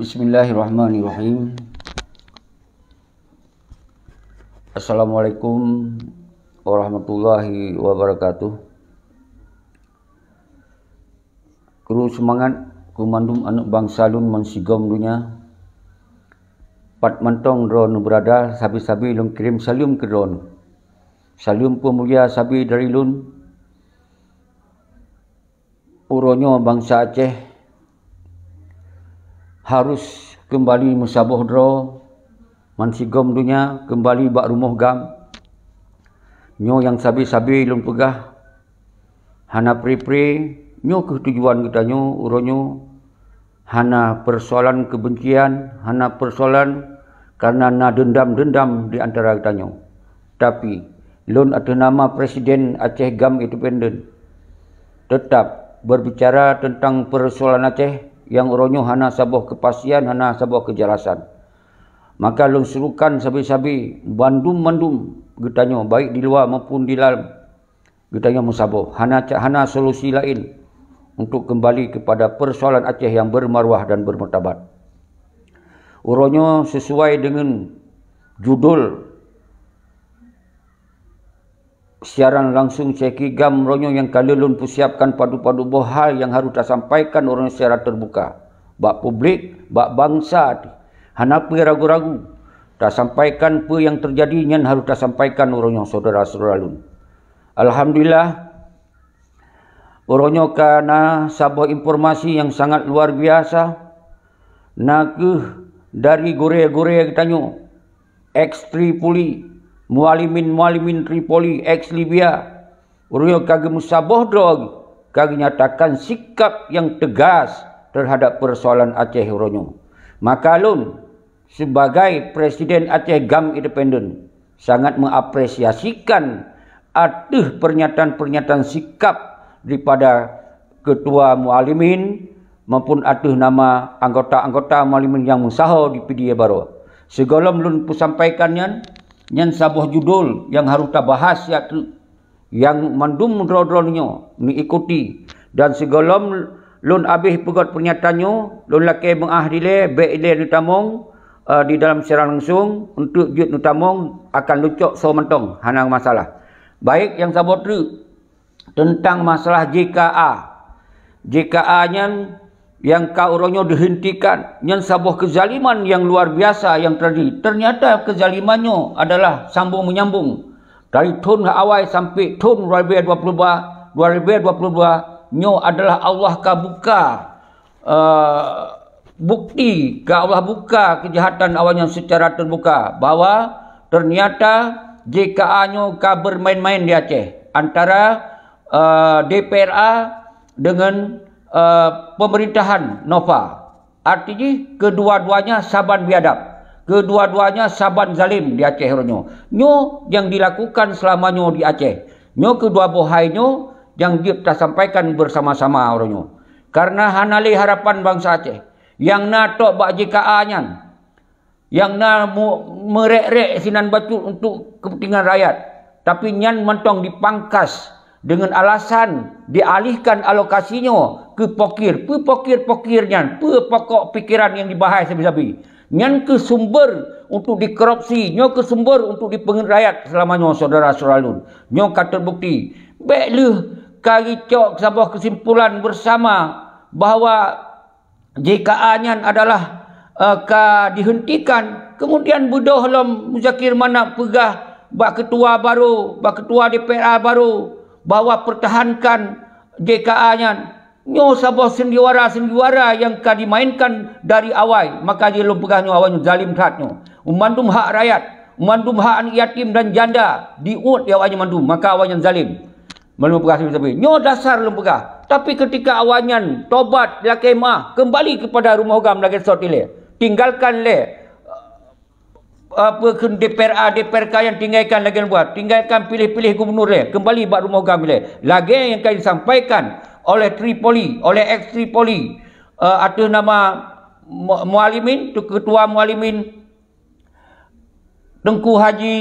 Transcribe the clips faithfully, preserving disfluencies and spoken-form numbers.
Bismillahirrahmanirrahim. Assalamualaikum warahmatullahi wabarakatuh. Kru seumangat keu mandum aneuëk bansa lôn bansigom donya. Pat mantong droeneuh beurada, sabe-sabe lôn kirém saleuem keu droeneuh. Saleuem peumulia sabe dari lôn. Uroe nyoe bansa Aceh harôh keumbali meusaboh droe, bansigom donya keumbali bak rumoh GAM. Nyoe nyang sabe-sabe lôn peugah, hana pre-pre. Nyoe kheueh tujuan geutanyoe uroe nyoe. Hana peusoalan keubencian, hana peusoalan kareuna na deundam-deundam di antara geutanyoe. Tapi, lôn ateueh nama Presiden Aceh GAM Independen, teutap beubicara teuntang peusoalan Aceh nyang uroe nyoe hana saboh keupastian, hana saboh keujelasan. Maka lôn serukan sabe-sabe, bandum-bandum geutanyoe, baik di luwa maupun di dalam, geutanyoe meusaboh, hana ca-, hana solusi laén untuk keumbali keupada peusoalan Aceh nyang beumarwah dan beumartabat. Uroe nyoe, sisuai deungon judul siaran langsung C K I GAM uroe nyoe nyang ka lheueh lôn peusiapkan padub-padub boh hal nyang harôh tasampaikan uroe nyoe secara teubuka bak publik, bak bansa. Hana peue ragu-ragu, tasampaikan peue nyang teujadi nyan harôh tasampaikan uroe nyoe, syedara-syedara lôn. Alhamdulillah, uroe nyoe ka na saboh informasi nyang sangat luar biasa, na kheueh dari gurée-gurée geutanyoe, eks Tripoli, mualimin-mualimin Tripoli, eks Libya, uroe nyoe ka geumeusaboh droe, ka geunyatakan sikap nyang teugas teuhadab peusoalan Aceh uroe nyoe. Maka lôn, sibagai Presiden Aceh GAM Independen, sangat meuapresiasikan ateueh pernyataan-pernyataan sikap daripada Ketua Mualimin maupun ateueh nama anggota-anggota Mualimin nyang meusaho di Pidie baroe. Sigohlom lôn peusampaikan nyan, nyan saboh judul nyang harôh tabahas siat treuk. Nyang mandum droe-droe nyoe meuikuti, dan sigohlom lôn abéh peugét peunyata nyoe, lôn lakée meuáh dilée, bék ilée neutamong, eh, di dalam siaran langsung, eunteuk jeuet neutamong, akan lôn cok soe mantong, hana masalah. Baik, nyang saboh treuk, teuntang masalah J K A. J K A nyan nyang ka uroe nyoe dihentikan, nyan saboh keuzaliman nyang luar biasa nyang teujadi. Teunyata keuzaliman nyoe adalah sambung meunyambung. Dari thon awai sampai thon dua ribu dua puluh dua, dua ribu dua puluh dua, nyoe adalah Allah ka buka, eh, bukti, ka Allah buka keujahatan awaknyan secara teubuka bahwa teunyata J K A nyoe ka beumaén-maén di Aceh antara, eh, D P R A deungon, eh, peumerintahan Nova. Arti jih, keudua-duanya saban biadab, keudua-duanya saban zalim di Aceh uroe nyoe. Nyoe nyang dilakukan seulama nyoe di Aceh. Nyoe keudua boh hai nyoe nyang jeuet tasampaikan beusama-sama uroe nyoe. Kareuna hana lé harapan bansa Aceh. Nyang na tok bak J K A nyan, nyang na mu-, meurek-rek sinan bacut untuk keupeuntengan rakyat, tapi nyan mantong dipangkas deungon alasan dialihkan alokasi nyoe keu pokir. Peue pokir-pokir nyan? Peue pokok pikeran nyang dibahai sabe-sabe? Nyan keuh sumber untuk dikorupsi, nyoe keuh sumber untuk dipeungeut rakyat seulama nyoe, syedara-syedara lôn. Nyoe ka teubukti. Bék lheueh ka geucok saboh keusimpulan beusama bahwa J K A nyan adalah, eh, ka dihentikan. Kemudian beudôh lom Muzakir Manaf peugah bak ketua baru, bak ketua D P R A baru bahwa pertahankan J K A nyan. Nyoe saboh sandiwara-sandiwara nyang ka dimainkan dari awai, maka jih lôn peugah nyoe awaknyan zalim that nyoe. Mandum hak rakyat, mandum hak aneuk yatim dan janda diuet di awaknyan mandum, maka awaknyan zalim. Meunyoe peugah sabe-sabe, nyoe dasar lôn peugah. Tapi keutika awaknyan tobat, lakée meuáh, keumbali keupada rumoh GAM lagée sot ilée. Tinggalkan lé, eh, peue kheun D P R A, D P R K nyang tinggalkan lagée buat. Tinggalkan piléh-piléh gubunur lé, keumbali bak rumoh GAM ilée. Lagée nyang ka disampaikan oleh Tripoli, oleh eks Tripoli, eh, ateueh nama Mu-, Mualimin, tu ketua Mualimin, Teungku Haji,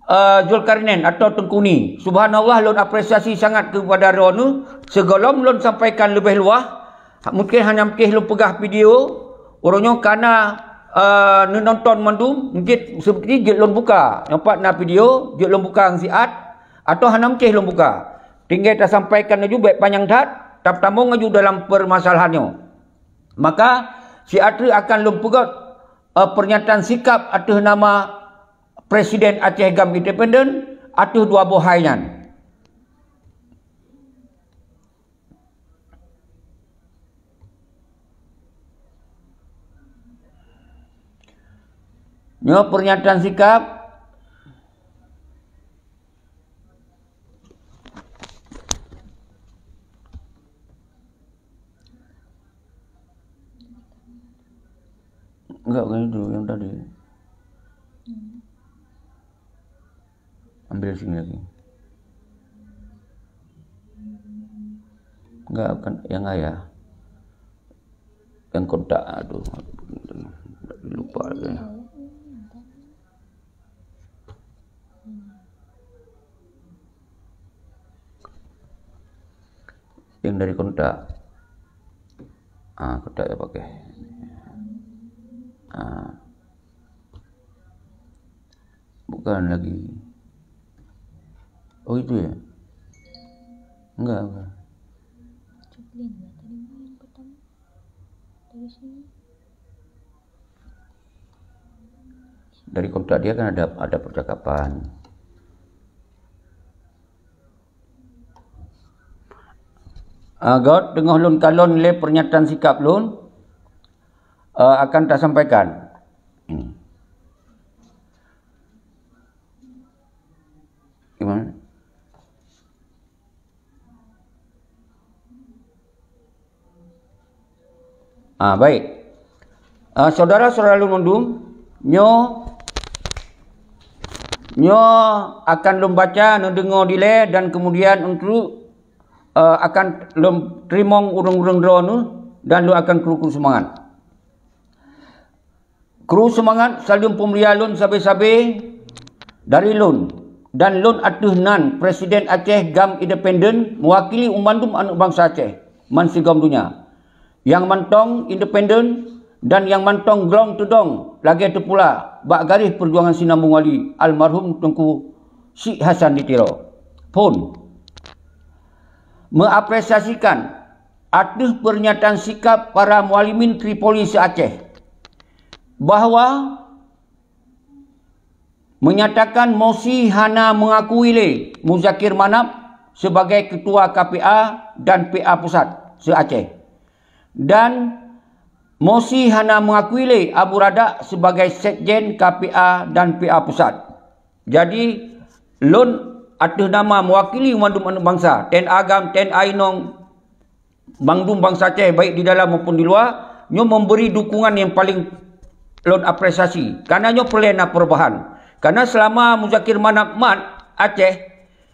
eh, Zulkarnain atau Teungku Ni. Subhanallah, lôn apresiasi sangat keupada droeneuh. Sigohlom lôn sampaikan leubeh luwah, mungken hana mungken lôn peugah video, Uroe nyoe kana, eh, neunonton mandum, mungkin seperti jeuet lôn buka. Nyoe pat na video, jeuet lôn buka ngon siat, atau hana meucéh lôn buka. Tinggai tasampaikan laju, bék panyang that, tatamong laju dalam permasalahan nyoe. Maka, siat treuk akan lôn peugét, eh, pernyataan sikap ateueh nama Presiden Aceh GAM Independen ateueh dua boh hai nyan. Nyoe pernyataan sikap. Enggak, bukan itu yang tadi. Ambil sini lagi. Enggak, bukan yang ayah. Yang kontak tu. Lupa lagi. Yang dari kontak. Ah, kontak saya pakai. Ah. Bukan lagi. Oh, itu ya? Enggak, enggak. Cuplin lah tadi yang pertama. Dari sini. Dari kontak dia kan ada, ada percakapan. Ah, göt, teungoh lôn kalon lé pernyataan sikap lôn, eh, akan tasampaikan. Ini. Gimana? Ah, baik. Ah, saudara-saudara lôn mandum, nyoe, nyoe akan lôn baca, neudeungoe dilée dan kemudian untuk, eh, akan lôn teurimong ureuëng-ureuëng droeneueh dan lôn akan kru-kru seumangat. Kru seumangat, saleuem peumulia lôn sabe-sabe dari lôn, dan lôn ateueh nan Presiden Aceh GAM Independen meuwakili u mandum aneuëk bansa Aceh man sigom donya, nyang mantong independen dan nyang mantong glong teudong lagée teupula bak garéh peujuangan sinambong wali almarhum Teungku Syik Hasan di Tiro. Phon. Meuapresiasikan ateueh pernyataan sikap para mualimin Tripoli se-Aceh bahwa menyatakan mosi hana mengakui lé Muzakir Manaf sebagai Ketua K P A dan P A Pusat se-Aceh, dan mosi hana mengakui lé Abu Radak sebagai Sekjen K P A dan P A Pusat. Jadi, lôn ateueh nama mewakili mandum aneuëk bansa, T N A GAM, T N A inong, mandum bansa Aceh, baik di dalam maupun di luwa, nyoe memberi dukungan yang paling lôn apresiasi. Karena nyoe peureulée na perubahan. Karena selama Muzakir Manaf mat Aceh,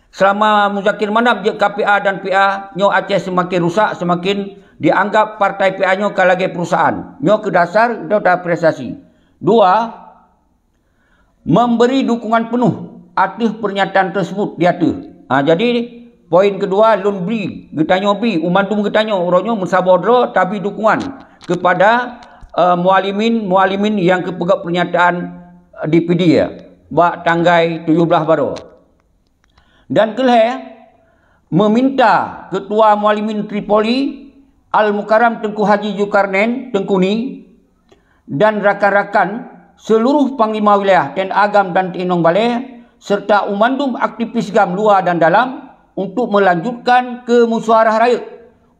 selama Muzakir Manaf jeuet K P A dan P A, nyoe Aceh semakin rusak, semakin dianggap partai P A nyoe ka lagée perusahaan. Nyoe keu dasar, nyoe taapresiasi. Dua, memberi dukungan penuh ateueh pernyataan tersebut di ateueh. Ha, jadi, poin kedua, lôn bri, geutanyoe bri, u mandum geutanyoe, uroe nyoe meusaboh droe tabi dukungan kepada, eh, mualimin-mualimin nyang geupeugét pernyataan, eh, di Pidie bak tanggai tujoh blaih baroe. Dan keulhée, meminta Ketua Mualimin Tripoli, Al-Mukarram Teungku Haji Zulkarnain Teungkuni, dan rakan-rakan seluruh Panglima Wilayah T N A GAM dan T I Nong Balée, serta u mandum aktivis GAM luwa dan dalam untuk melanjutkan ke musyawarah rayeuk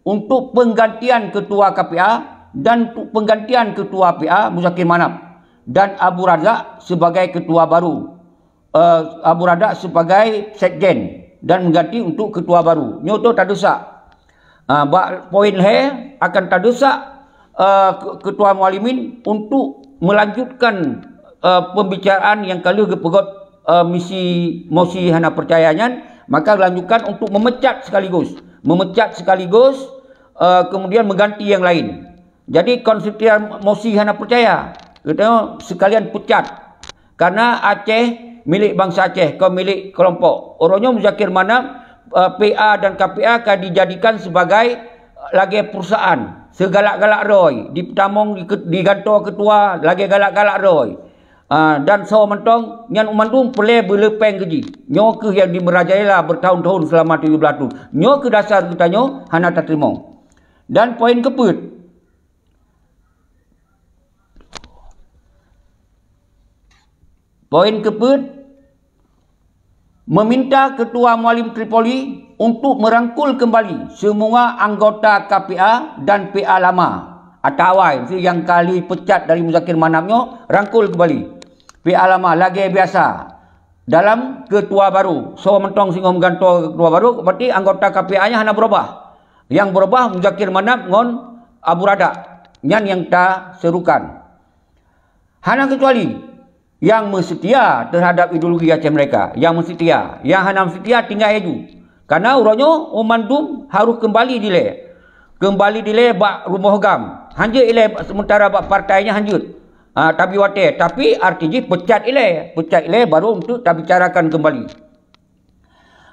untuk penggantian Ketua K P A dan untuk penggantian Ketua P A Muzakir Manaf dan Abu Razak sebagai Ketua baru. Eh, Abu Radak sebagai sekjen dan mengganti untuk ketua baru. Nyoe tu tadesak. Ah, bak poin lhée akan tadesak, eh, ke-, ketua mualimin untuk melanjutkan, eh, pembicaraan yang ka lheueh geupeugét, eh, misi mosi hana percaya nyan, maka lanjutkan untuk memecat sekaligus. Memecat sekaligus, eh, kemudian mengganti yang lain. Jadi, konstituen mosi hana percaya, geutanyoe sekalian pecat. Karena Aceh milék bansa Aceh, kon milék kelompok. Uroe nyoe Muzakir Manaf, eh, P A dan K P A ka dijadikan sebagai, lagée perusahaan, seugalak-galak droe, dipeutamong di ke-, di gantoe keutua lagée galak-galak droe. Ah, dan soe mantong nyan mandum peureulée beuleupeng keu jih. Nyoe kheueh nyang dimerajalela bertahun-tahun selama tujoh blaih thon. Nyoe kheueh dasar geutanyoe hana tateurimong. Dan poin keupeuet, poin keupeuet, meminta Ketua Mualim Tripoli untuk merangkul kembali semua anggota K P A dan P A lama atau awai, maksud nyang ka lheueh pecat dari Muzakir Manaf nyoe, rangkul kembali P A lama lagée biasa dalam ketua baru. Soe mantong singoh meugantoe ketua baru, berarti anggota K P A nyan hana berubah. Nyang berubah Muzakir Manaf ngon Abu Radak. Nyan nyang taserukan. Hana keucuali nyang meuseutia teuhadab ideologi Aceh Merdeka, nyang meuseutia, nyang hana meuseutia tinggai laju. Karena uroe nyoe mandum harôh keumbali dilée. Keumbali dilée bak rumoh GAM. Hanjeuet ilée sementara bak partai nyan hanjeuet. Ah, tabi watée, tapi arti jih pecat ilée. Pecat ilée baru untuk tabicarakan keumbali.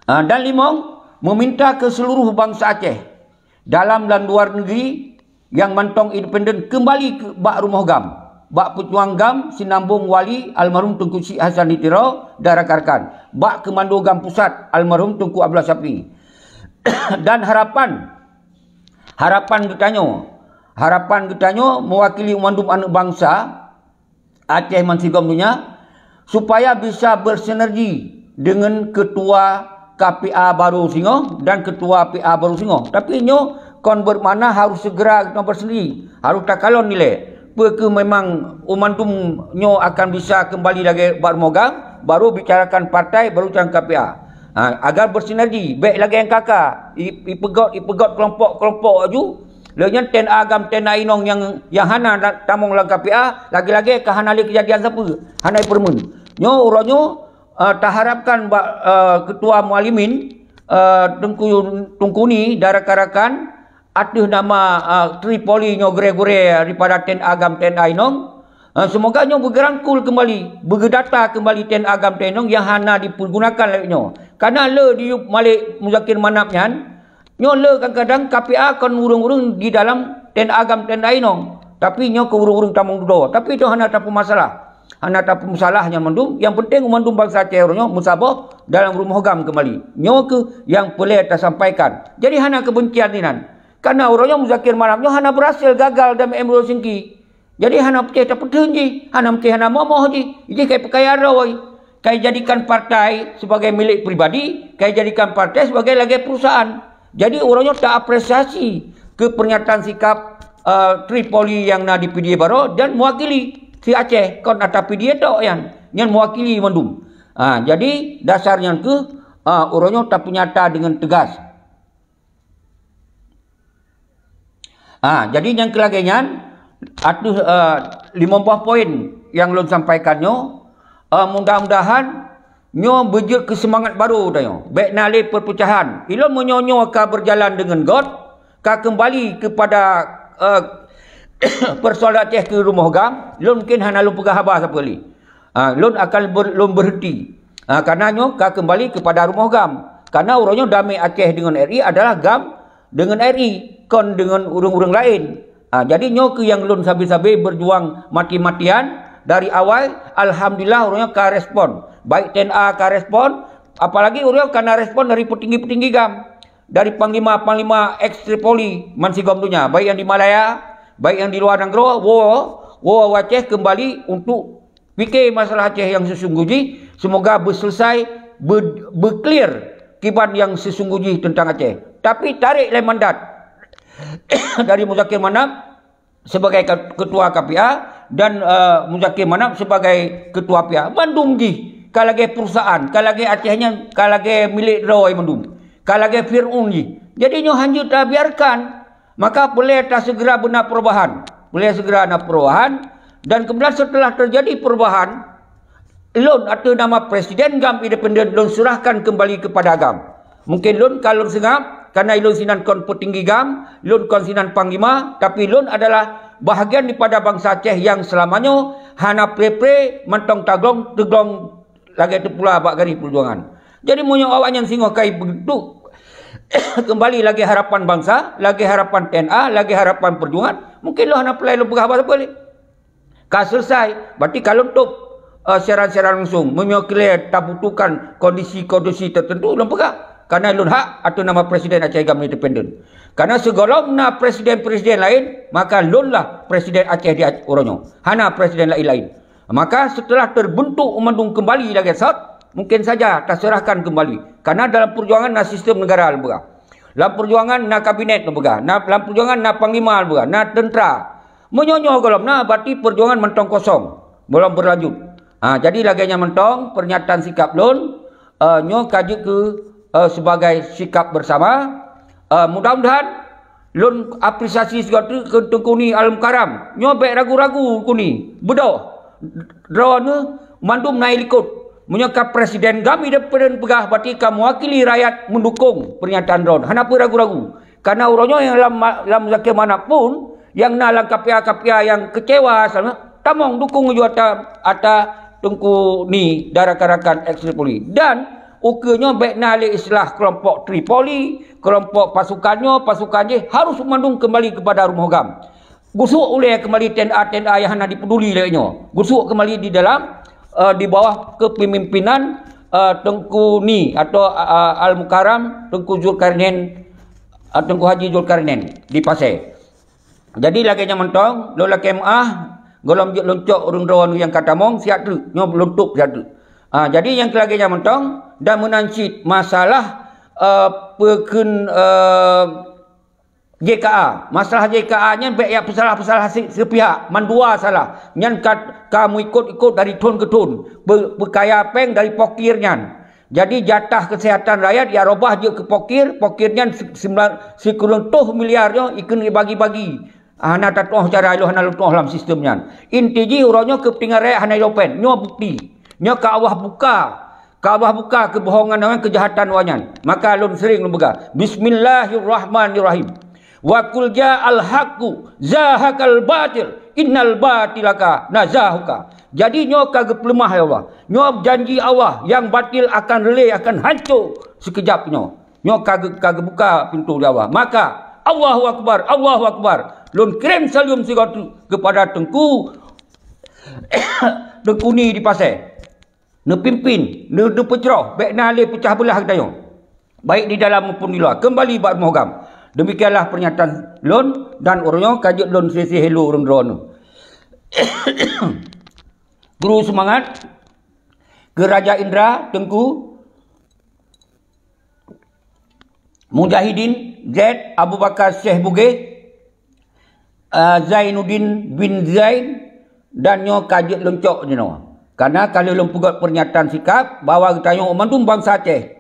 Ah, dan limong, meminta keu seuluruh bansa Aceh, dalam dan luar negeri, nyang mantong independen keumbali keu, bak rumoh GAM, bak peujuang GAM sinambong wali almarhum Teungku Chik Hasan di Tiro dan rakan-rakan, bak keumando GAM pusat almarhum Teungku Abdullah Syafie. Dan harapan, harapan geutanyoe, harapan geutanyoe meuwakili mandum aneuëk bansa, Aceh bansigom donya, supaya bisa bersinergi dengan ketua K P A baru singoh dan ketua P A baru singoh. Tapi nyoe kon bermakna harus segera kita bersinergi, harus takalon nilai. Peu kheueh memang mandum nyoe akan bisa kembali lagi bak rumoh GAM, baru bicarakan partai, baru bicarakan K P A. Ha, agar bersinergi, baik lagi N K K, i-, ipeugot, ipeugot kelompok-kelompok laju, lheueh nyan TNA GAM, TNA inong nyang, nyang hana na-, tamong lam K P A, lagée-lagée ka hana lé keujadian sapeue, hana ipeureumeun. Nyoe uroe nyoe, eh, taharapkan bak, eh, Ketua Mualimin, eh, Teungku, Teungku Ni dan rakan-rakan ateueh nama, eh, Tripoli nyoe gurée-gurée daripada TNA GAM, TNA inong, eh, semoga nyoe beugeurangkul keumbali, beugeudata keumbali TNA GAM, TNA inong nyang hana dipeurgunakan lagée nyoe. Kana le diyueb malek Muzakir Manaf nyan, nyoe le kadang-kadang K P A kon ureuëng-ureuëng di dalam TNA GAM, TNA inong, tapi nyoe keu ureuëng-ureuëng tamong dudoe. Tapi itu hana tapeumasalah. Hana tapeumasalah nyan mandum. Nyang penting mandum bansa Aceh uroe nyoe meusaboh dalam rumoh GAM keumbali. Nyoe kheueh nyang peureulée tasampaikan. Jadi hana keubencian inan. Karena uroe nyoe Muzakir Manaf nyoe hana berhasil, gagal dalam M dua singki. Jadi hana putéh tapeutheun jih, hana putéh hana momoh jih. Jih kai peukaya droe. Kai jadikan partai sebagai milik pribadi, kai jadikan partai sebagai lagée perusahaan. Jadi uroe nyoe taapresiasi keu pernyataan sikap, eh, Tripoli nyang na di Pidie baroe dan mewakili si Aceh, kon ata Pidie tok nyan, nyan mewakili mandum. Ah, jadi dasar nyan kheueh, ah, uroe nyoe tapeunyata deungon teugas. Ah, jadi nyang keu lagée nyan, ateueh, eh, limong boh poin nyang lôn sampaikan nyoe, eh, mudah-mudahan nyoe beujeuet keu seumangat barô tanyoe. Bék na lé peupeucahan. Ilôn meunyoe nyoe ka beujalan deungon gét, ka keumbali keupada, eh, peusoalan Aceh keu rumoh GAM, lôn mungken hana lôn peugah haba sapeue lé. Ah, lôn akan ber-, lôn beureunti. Ah, karena nyoe ka keumbali keupada rumoh GAM. Karena uroe nyoe damé Aceh deungon R I adalah GAM deungon R I, kon deungon ureuëng-ureuëng laén. Ah, jadi nyoe kheueh nyang lôn sabe-sabe beujuang mati-matian dari awai. Alhamdulillah, uroe nyoe ka respon. Baik TNA ka respon, apalagi uroe nyoe ka na respon dari peutinggi-peutinggi GAM, dari panglima-panglima eks Tripoli bansigom donya, baik nyang di Malaya, baik nyang di luwa nanggroe, woe, woe u Aceh keumbali untuk pike masalah Aceh nyang seusunggoh jih, semoga beuseuleusoe, beu-, beuclear kiban nyang seusunggoh jih teuntang Aceh. Tapi tarek lé mandat dari Muzakir Manaf sebagai ke-, ketua K P A dan, eh, Muzakir Manaf sebagai ketua P A. Mandum jih ka lagée perusahaan, ka lagée Aceh nyan, ka lagée milék droe mandum, ka lagée Fir'aun jih. Jadi nyoe hanjeuet tabiarkan. Maka peureulée taseugera beuna perubahan. Peureulée seugera na perubahan. Dan kemudian setelah terjadi perubahan, lôn ateueh nama Presiden GAM Independen lôn serahkan kembali kepada GAM. Mungkin lôn ka lôn seungab, karena lôn sinan kon peutinggi GAM, lôn kon sinan panglima, tapi lôn adalah bahagian daripada bansa Aceh yang selama nyoe hana pre-pre mantong taglong teuglong lagée teupula bak garéh peujuangan. Jadi meunyoe awaknyan singoh kai beudôk Keumbali lagée harapan bansa, lagée harapan T N A, lagée harapan peujuangan, mungken lôn hana peulai lôn peugah haba sapeue lé. Ka selesai, berarti ka lôn tôb, eh, siaran-siaran langsung. Meunyoe keu lé tabutuhkan kondisi-kondisi teuteuntu, lôn peugah. Karena lôn hak atau nama Presiden Aceh GAM Independen. Karena sigohlom na presiden-presiden laén, maka lôn lah presiden Aceh di Ac-, uroe nyoe. Hana presiden laén-laén. Maka setelah terbentuk mandum kembali lagée sot, mungkin saja taserahkan kembali. Karena dalam perjuangan na sistem negara lôn peugah. Dalam perjuangan na kabinet lôn peugah. Na, dalam perjuangan na panglima lôn peugah. Na tentera. Meunyoe nyoe gohlom na, berarti perjuangan mantong kosong. Belum berlanjut. Ha, jadi lagée nyan mantong pernyataan sikap lôn, eh, nyoe ka jeuet keu, eh, sebagai sikap bersama. Eh, mudah-mudahan lôn apresiasi sigoe teuk keu Teungku Ni Al-Mukarram. Nyoe bék ragu-ragu Teungku Ni. Beudôh. Droeneuh mandum na likot. Meunyoe ka Presiden GAM Independen peugah, berarti ka mewakili rakyat mendukung pernyataan droeneuh. Hana peue ragu-ragu. Karena uroe nyoe nyang lam ma-, lam Muzakir Manaf pun, nyang na lam kapia-kapia nyang kecewa, sama, tamong dukung ju ata, ata Teungku Ni dan rakan-rakan ex Tripoli. Dan ukeue nyoe bék na lé istilah kelompok Tripoli, kelompok pasukan nyoe, pasukan jih, harus mandum kembali kepada rumoh GAM. Gusuk ulée kembali T N A-T N A nyang hana dipeduli lé nyoe. Gusuk kembali di dalam, eh, di bawah kepemimpinan, eh, Teungku Ni atau, eh, Al-Mukarram, Teungku Zulkarnain, eh, Teungku Haji Zulkarnain di Pasé. Jadi lagée nyan mantong, lôn lakée meuáh, gohlom jeuet lôn cok ureuëng droeneuh nyang ka tamong, siat treuk, nyoe lôn tôb siat treuk. Ah, jadi nyang lagée nyan mantong, dan meunan cit masalah, eh, peukheun, eh, J K A. Masalah J K A nyan bék jak peusalah-peusalah si-, sipihak, mandua salah. Nyan ka, ka meuikot-ikot dari thon keu thon, peu-, peukaya péng dari pokir nyan. Jadi jatah keuseuhatan rakyat jak robah jeuet keu pokir, pokir nyan si-, sikureueng toh miliar nyoe ikheun dibagi-bagi. Hana tatuoh cara ilôn hana lôn tuoh lam sistem nyan. Inti jih uroe nyoe keupeuntengan rakyat hana ilôn péng. Nyoe bukti. Nyoe ka Allah buka. Ka Allah buka keubohongan awaknyan, keujahatan awaknyan. Maka lôn sering lôn peugah, "Bismillahirrahmanirrahim. Wa qul ja'al haqqu zahaqal batil, innal batila kana zahuqa." Jadi nyoe ka geupeuleumah, ya Allah. Nyoe janji Allah, nyang batil akan reulée, akan hanco sikeujap nyoe. Nyoe ka geu-, ka geubuka pintoe di Allah. Maka, Allahu Akbar, Allahu Akbar. Lôn kirém saleuem sigoe teuk keupada Teungku, Teungku Ni di Pasé. Neupimpin, neu-, neupeujroh, bék na lé peucah beulah geutanyoe, baik di dalam maupun di luwa. Keumbali bak rumoh GAM. Demikianlah pernyataan lôn dan uroe nyoe ka jeuet lôn sisi hello ureuëng droeneuh. Guru seumangat keu Raja Indra, Teungku. Mujahidin Zaid Abu Bakar Syekh Bugeh, eh, Zainuddin bin Zain, dan nyoe ka jeuet lôn cok jinoe. Karena ka lheueh lôn peugét pernyataan sikap bahwa geutanyoe mandum bansa Aceh,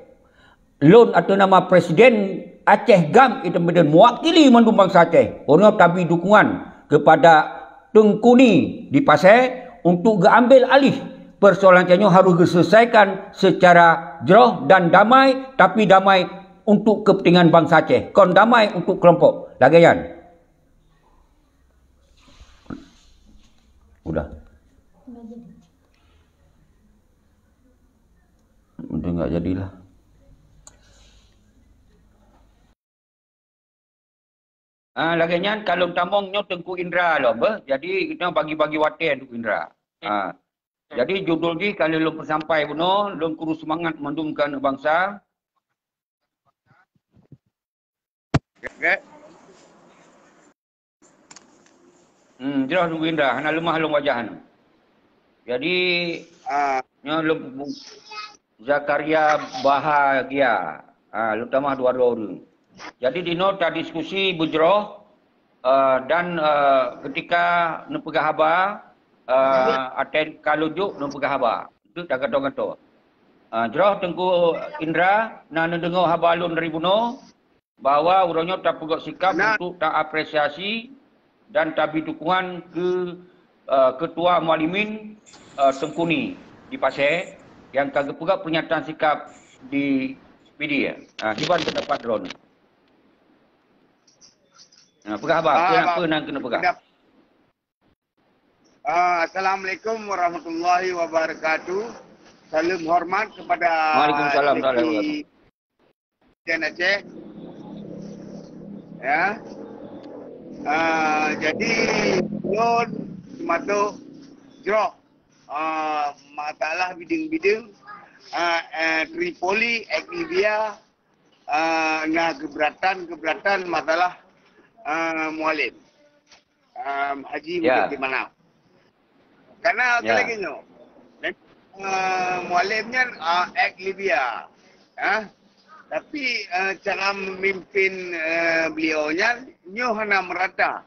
lôn ateueh nama Presiden Aceh GAM Independen mewakili mandum bansa Aceh, uroe nyoe tabi dukungan keupada Teungku Ni di Pasé untuk geuambil alih persoalan nyoe harôh geuselesaikan secara jroh dan damai, tapi damai untuk kepentingan bansa Aceh, kon damai untuk kelompok. Lagée nyan. Udah. Udah enggak jadilah. Ah, lagée nyan, ka lôn tamong nyoe Teungku Indra lom, beh. Jadi, nyoe bagi-bagi watée Teungku Indra. Ah. Jadi, judul jih ka lheueh lôn peusampai bunoe, lôn kurus seumangat mandum keu aneuk bansa. Oke. Hmm, jroh Teungku Indra, hana leumah lom wajah nyoe. Jadi, ah, nyoe lôn Zakaria Bahagia. Ah, lôn tamah dua droe ureuëng. Jadi, dinoe tadiskusi beujroh, eh, dan, eh, ketika neupeugah haba, eh, ateueh ka lôn jok neupeugah haba. Untuk tagantoe-gantoe. Eh, jroh Teungku Indra, na neudeungoe haba lôn dari bunoe, bahwa uroe nyoe tapeugét sikap untuk taapresiasi dan tabi dukungan keu, eh, Ketua Mualimin, eh, Teungku Ni di Pasé nyang ka geupeugét pernyataan sikap di P D A. Ah, kiban pendapat droeneuh. Ah, peugah haba, ah, peue nyang keuneuk peugah? Ah, Assalamualaikum warahmatullahi wabarakatuh. Salam hormat kepada Waalaikumsalam warahmatullahi wabarakatuh. Presiden Aceh. Ya. Uh, jadi, lôn seumatok jroh uh, masalah bideueng-bideueng uh, uh, Tripoli, Libya, uh, na keberatan-keberatan masalah uh, Mualem. Um, Haji Ya. Mujib di mana? Karena Ya. lagi nyoe, uh, Mualem nyan uh, ex Libya. Ha? Tapi uh, cara memimpin uh, beliau nyan nyoe hana merata.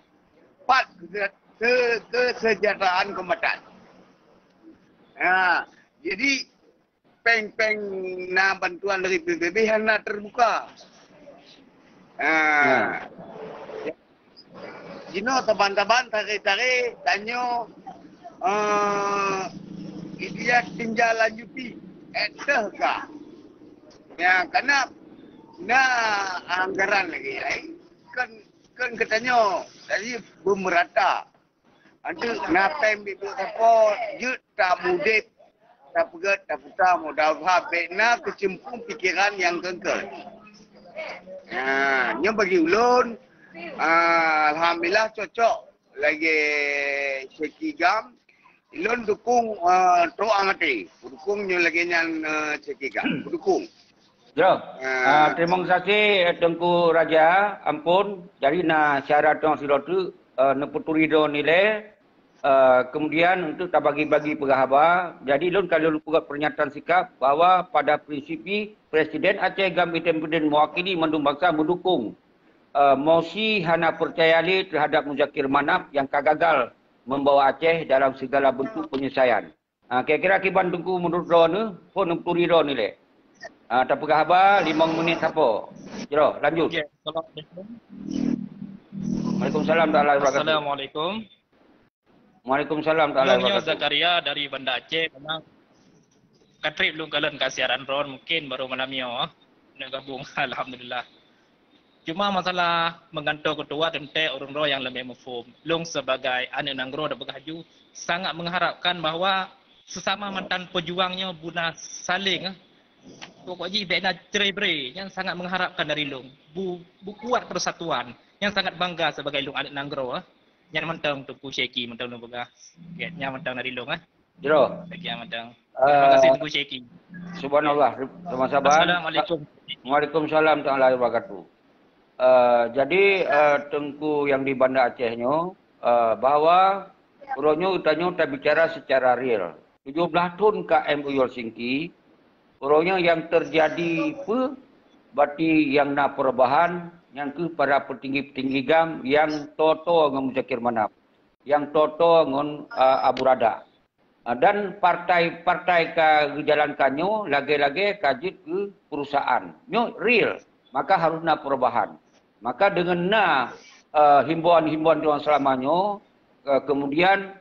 Pat ke, ke, kesejahteraan kombatan. Ha, jadi peng-peng na bantuan dari P B B hana terbuka. Ha. Ya. Jinoe saban-saban tare-tare tanyoe uh, dia tinggal lanjuti. Eh, teuh ka. Ya, karena na anggaran lagi ai. Kan kan katanyoe tadi bemerata. Antu na pem bibit sapo jeuet tamudeb, tapeugét, taputa, mudah-mudahan bek na keuceumpung pikeran nyang keungkot. Ha, nyoe bagi ulôn, ah, alhamdulillah cocok lagée Syekh Gam. Ulôn dukung uh, trok amaté. Dukung nyoe lagée nyan uh, Syekh Gam. Dukung. Yo. Ah, terima kasih Teungku Raja, ampun. Jadi na syarat tong sidroe tu uh, neuputuri do nilai uh, kemudian untuk tabagi-bagi peugah haba. Jadi lôn kalau lôn peugah pernyataan sikap bahwa pada prinsip jih Presiden Aceh Gam Independen mewakili mandum bangsa mendukung uh, mosi hana percaya lé terhadap Muzakir Manaf yang ka gagal membawa Aceh dalam segala bentuk penyelesaian. Ha, kira-kira kiban Teungku menurut droeneuh, phon neuputuri droeneuh lé. Ha, tapeugah haba limong minit sapo. Jroh, lanjut. Okey, assalamualaikum. Waalaikumsalam taala wabarakatuh. Assalamualaikum. Waalaikumsalam taala wabarakatuh. Zakaria dari Banda Aceh. Memang katrip lôn kalon ka siaran droen mungkin baru malam nyoe. Nak gabung, alhamdulillah. Cuma masalah meugantoe keutua teuntée ureuëng droe nyang leubeh muphom. Lôn sebagai aneuëk nanggroe dan peugah haju sangat mengharapkan bahwa sesama mantan pejuang nyoe beuna saling, eh, pokok jih bek na cerai-berai. Nyan sangat mengharapkan dari lôn. Bu, bu kuat persatuan. Nyan sangat bangga sebagai lôn aneuëk nanggroe, eh. Nyan mantong Teungku Syeki mantong lôn peugah. Nyan mantong dari lôn, eh. Jroh. Sekian mantong. Terima kasih Teungku Syeki. Subhanallah. Sama-sama. Assalamualaikum. Waalaikumsalam taala wabarakatuh. Uh, jadi uh, Teungku yang di Banda Aceh nyoe uh, bahwa uroenyoe tanyoe tabicara secara real. Tujuh belas thon ka M O U Helsinki, uroenyoe yang terjadi pe berarti yang na perubahan yang ke para petinggi-petinggi gam yang toto ngon Muzakir Manaf, yang toto ngon uh, Abu Rada. Ah, dan partai-partai ka geujalankan nyoe lagée-lagée ka jeuet keu perusahaan. Nyoe real, maka harus na perubahan. Maka deungon na uh, himbauan-himbauan nyang selama nyoe, uh, kemudian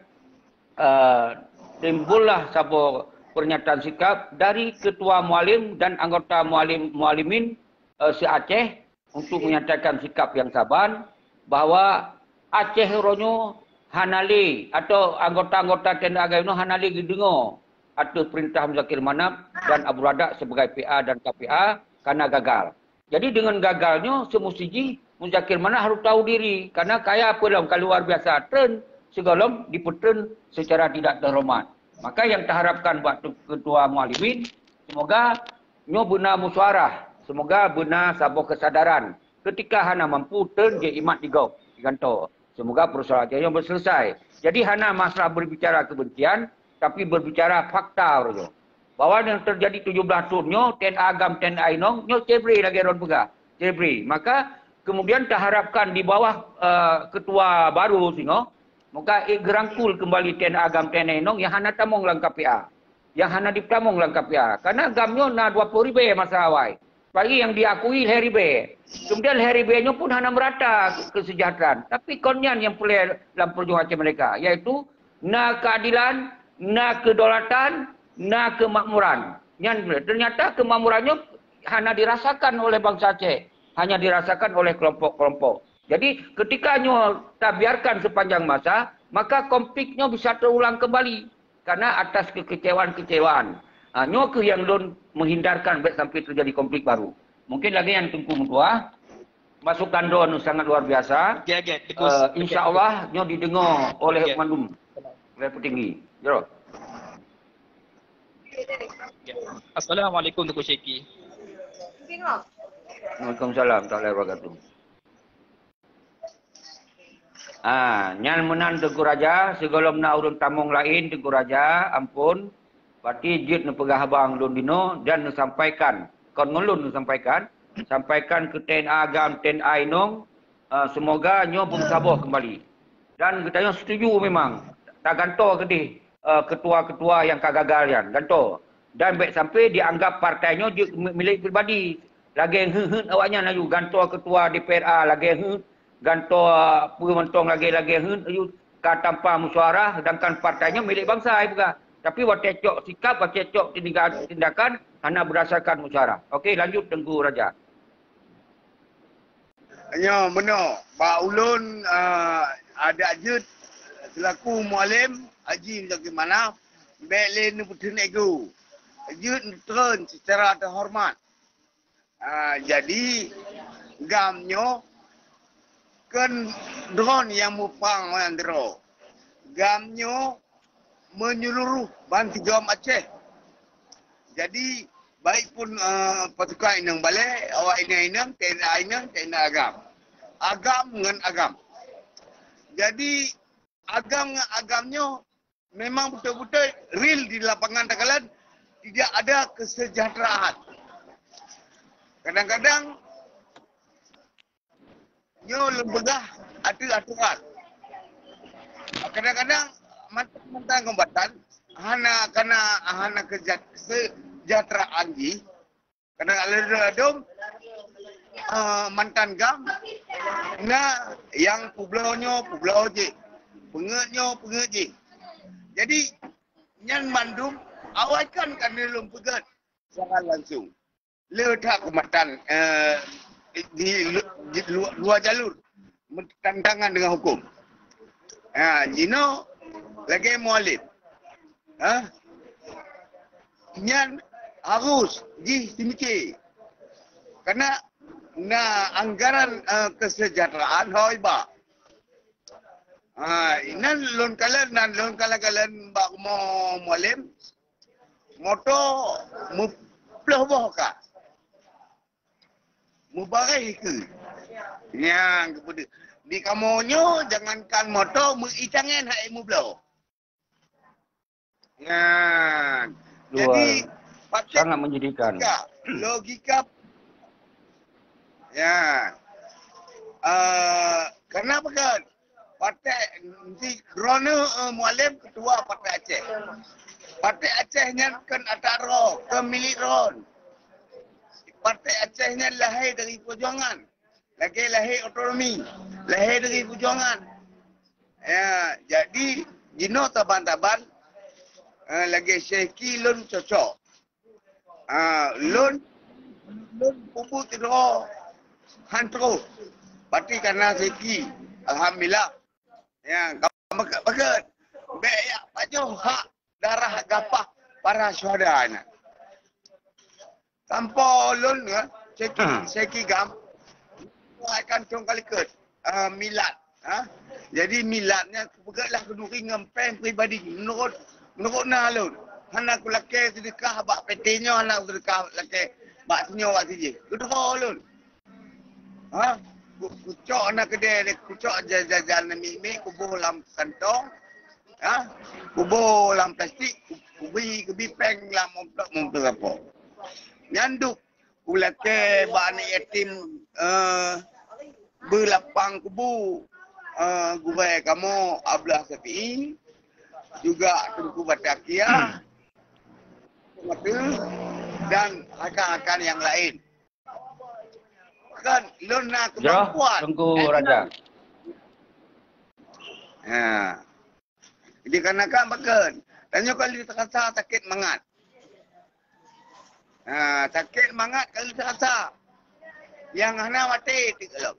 uh, timbullah saboh pernyataan sikap dari ketua mualim dan anggota mualim mualimin uh, se-Aceh untuk menyatakan sikap yang saban bahwa Aceh uroenyoe hana lé atau anggota-anggota T N A Agam nyoe hana lé geudeungoe ateueh perintah Muzakir Manaf dan Abu Radak sebagai P A dan K P A karena gagal. Jadi dengan gagalnya semesti jih Muzakir Manaf harus tahu diri karena kaya peulom ka luar biasa treun sigohlom dipeutreun secara tidak terhormat. Maka yang taharapkan buat ketua mualimin semoga nyoe beuna musyawarah, semoga beuna saboh kesadaran. Ketika hana mampu, teun jimat di gob, di gantoe. Semoga persoalan nyoe berselesai. Jadi hana masalah berbicara kebencian, tapi berbicara fakta uroe nyoe. Bahwa yang terjadi tujuh belas thon nyoe, T N A Agam, T N A Inong, nyoe cebre lagée ron peugah. Cebre. Maka kemudian taharapkan di bawah uh, ketua baru singoh, maka eh, gerangkul kembali T N A Agam, T N A Inong yang hana tamong lam K P A. Yang hana ditamong lam K P A. Karena gam nyoe na dua puluh ribée masa awai. Bagi yang diakui lhée ribée. Kemudian lhée ribée nyoe pun hana merata kesejahteraan. Tapi kon nyan yang peureulée lam perjuangan Aceh Merdeka, yaitu na keadilan, na kedaulatan, na kemakmuran. Nyan ternyata kemakmuran nyoe hana dirasakan oleh bangsa Aceh, hanya dirasakan oleh kelompok-kelompok. Jadi ketika nyoe tabiarkan sepanjang masa, maka konflik nyoe bisa terulang kembali. Karena atas kekecewaan-kekecewaan. Ha, nyoe keuh yang lôn menghindarkan bek sampai terjadi konflik baru. Mungkin lagée nyan Teungku meutuah. Masukan droeneuh sangat luar biasa. Okey, okey, Teungku. Eh, insya Allah nyoe didengar oleh mandum, oleh petinggi. Jroh. Assalamualaikum Teungku Syeki. Waalaikumsalam warahmatullahi wabarakatuh. Ah, nyan meunan Teungku Raja, sigohlom na ureuëng tamong laén Teungku Raja, ampon, pati jeuet neupeugah haba ngon lôn dinoe dan neusampaikan, kon ngon lôn neusampaikan, sampaikan keu T N A GAM, T N A inong, ah, seumoga nyoe beumeusaboh keumbali. Dan geutanyoe setuju memang, tagantoe keudeh, eh, ketua-ketua nyang ka gagal nyan, gantoe. Dan bék sampai dianggap partai nyoe jeuet milék pribadi. Lagée heuet-heuet awaknyan laju gantoe ketua D P R A, lagée heuet gantoe peue mantong lagée-lagée heuet laju ka tanpa musyawarah, sedangkan partai nyoe milék bansa, ai peugah. Tapi watée cok sikap, watée cok tindakan, tindakan hana berdasarkan musyawarah. Okey, lanjut Teungku Raja. Nyoe meunoe, bak ulôn, ah, adak jeuet selaku mualem, haji meunyoe geumanah, bék lé neupeutheun ego. Jeuet neutreun secara teuhoreumat. Ah, jadi, GAM nyoe kon droen nyang muprang ngon droe. GAM nyoe menyeluruh bansigom Aceh. Jadi, baik pun, eh, pasukan inong balée, awak inong-inong, T N A inong, T N A GAM. AGAM ngon AGAM. Jadi, AGAM ngon AGAM nyoe memang beutôi-beutôi real di lapangan takalon tidak ada kesejahteraan. Kadang-kadang nyoe lôn peugah ateueh aturan. Kadang-kadang mantan-mantan kombatan hana kana hana keja-, kesejahteraan jih. Kadang ladom-ladom, eh, mantan GAM na nyang peubloe nyoe, peubloe jih. Peungeuet nyoe, peungeuet jih. Jadi, nyan mandum awai kan ka neulôn peugét secara langsung. Le that keumatan, eh, di, di luwa, luwa jalur, bertentangan dengan hukum. Ha, jinoe lagée mualem. Ha? Nyan harus jih seumiké. Karena na anggaran, eh, kesejahteraan hoi ba. Ha, inan lôn kalon, nan lôn kalon-kalon bak rumoh mualem, moto meuploh boh ka. Mubareh keu. Nyang keupeue. Di kamoe nyoe jangankan moto, meuitangen hai mubloe. Nyan. Jadi, pakai sangat menyedihkan. Logika, logika. Ya. Eh, kenapa kan? Patek, si Krone, eh, Mualem ketua Patek Aceh. Patek Aceh nyan kan atak roh, kan milik roh. Patek Aceh nyan lahé dari perjuangan. Lagée lahé otonomi, lahé dari perjuangan. Ya, jadi jinoe taban-taban, eh, lagée Syeki lôn cocok. Ah, lôn, lôn peubuet sidroe han troh. Berarti karena Syeki, alhamdulillah. Ya, ka meukeut-meukeut. Bék jak pajoh hak darah gapah para syuhada nyan. Sampoe lôn, ya, Syeki, Syeki GAM, akan cong ka likot, ah, milad, ha. Jadi milad nyan peugah lah keuduri ngon péng pribadi. Menurut, menurut na lôn, hana kulakée seudeukah bak P T nyoe, hana seudeukah lakée bak sinyoe, bak sijih. Keudroe lôn. Ha? Ku-, kucok na keudée, kucok ja-, jajan miek-miek, kuboh lam kantong. Ha? Kuboh lam plastik, ku-, kubi, kubi péng lam amplop, amplop sapo. Nyan duk kulakée bak aneuk yatim, eh, beulapang kubu, eh, gurée kamoe Abdullah Syafi'i, juga Teungku Bateuakhir, dan rakan-rakan nyang laén. Kan lôn na keumampuan. Teungku Raja. Ha. Dikarenakan pakon? Tanyoe ka lheueh teurasa sakét mangat. Ha, sakét mangat ka lheueh teurasa. Nyang hana maté teuk lom.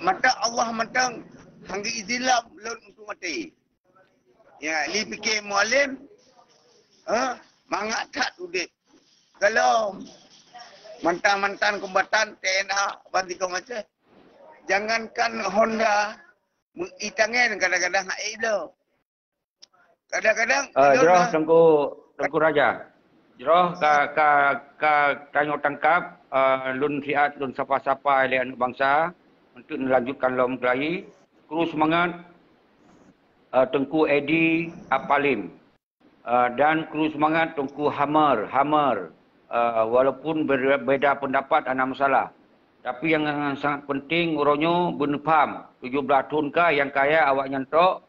Mata Allah mantong hana izin lom lôn untuk maté. Ya, li pike Mualem, ha, mangat that udép. Kalau Mantan-mantan kombatan T N A ban tikong Aceh. Jangankan Honda, itangen kadang-kadang hai lo. Kadang-kadang uh, jroh Tengku Tengku Raja. Jroh ka ka ka tanyoe tangkap uh, lôn siat lôn sapa-sapa lé aneuk bangsa untuk melanjutkan lom kelai. Kru semangat uh, Tengku Edi Apalim. Uh, dan kru semangat Tengku Hammer, Hammer. Uh, walaupun berbeda pendapat hana masalah. Tapi yang sangat penting uroe nyoe beuneupham tujuh belas thon ka yang kaya awak nyan tok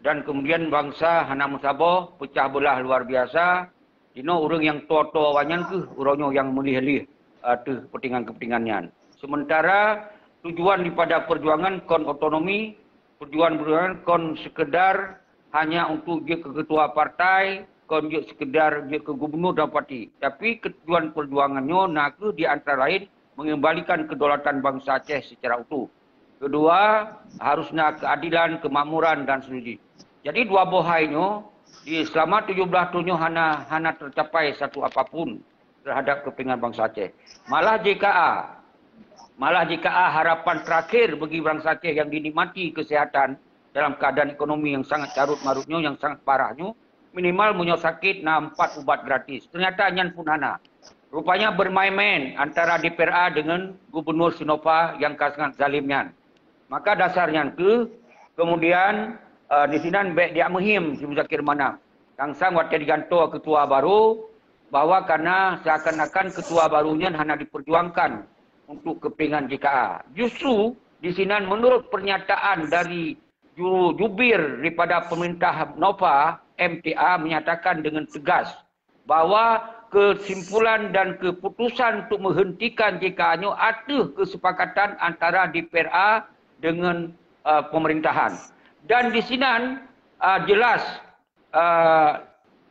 dan kemudian bangsa hana meusaboh, pecah belah luar biasa. Dinoe ureuëng yang tua-tua awak nyan keuh uroe nyoe yang meulih-lih uh, teuh kepentingan-kepentingan nyan. Sementara tujuan daripada perjuangan kon otonomi, perjuangan-perjuangan kon sekedar hanya untuk jeuet keu ketua partai, kon jeuet sekedar jeuet keu gubernur dan bupati. Tapi tujuan perjuangan nyoe na kheueh di antara lain mengembalikan kedaulatan bangsa Aceh secara utuh. Kedua, harus na keadilan, kemakmuran dan seterusnya. Jadi dua boh hai nyoe di selama tujuh belas thon nyoe hana hana tercapai satu apapun terhadap kepentingan bangsa Aceh. Malah J K A, malah J K A harapan terakhir bagi bangsa Aceh yang dinikmati kesehatan dalam keadaan ekonomi yang sangat carut marut nyoe, yang sangat parah nyoe, minimal meunyoe sakit na empat ubat gratis. Ternyata nyan pun hana. Rupanya bermain-main antara D P R A dengan Gubernur Sinova yang ka sangat zalim nyan. Maka dasar nyan keuh kemudian uh, di sinan bèk diak meuhim si Muzakir Manaf. Tangsang watèe digantoe ketua baru bahwa karena seakan-akan ketua baru nyan hana diperjuangkan untuk kepentingan J K A. Justru di sinan menurut pernyataan dari juru jubir daripada pemerintah Nova, M T A, menyatakan dengan tegas bahwa kesimpulan dan keputusan untuk menghentikan J K A nyoe ateuh kesepakatan antara D P R A dengan uh, pemerintahan. Dan di sinan uh, jelas uh,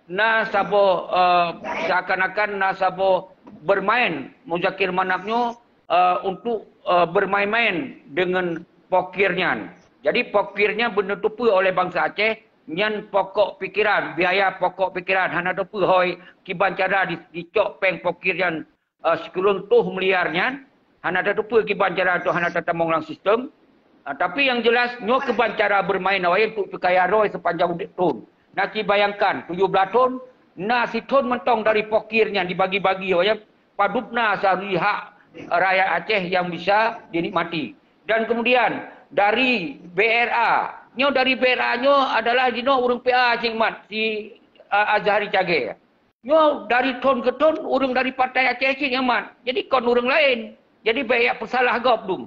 na saboh uh, seakan-akan na saboh bermain Muzakir Manaf nyoe uh, untuk uh, bermain-main dengan pokir nyan. Jadi pokir nyan beuneutupeue oleh bangsa Aceh nyan pokok pikiran, biaya pokok pikiran hana teupeue hôi kiban cara dicok péng pokir nyan uh, sikureueng toh miliar nyan hana teupeue kiban cara tu hana tatamong lam sistem. Uh, tapi yang jelas nyoe kiban cara bermain awai untuk kaya roi sepanjang udép thon. Nah, bayangkan tujuh belas thon na sithon mantong dari pokir nyan dibagi-bagi awai padubna sehari hak rakyat Aceh yang bisa dinikmati. Dan kemudian dari B R A, nyoe dari B R A nyoe adalah jinoe ureuëng P A cing mat si uh, Azhari Cagé. Nyoe dari thon ke thon ureuëng dari partai Aceh cit nyang mat. Jadi kon ureuëng lain. Jadi bèk yak peusalah gob dum.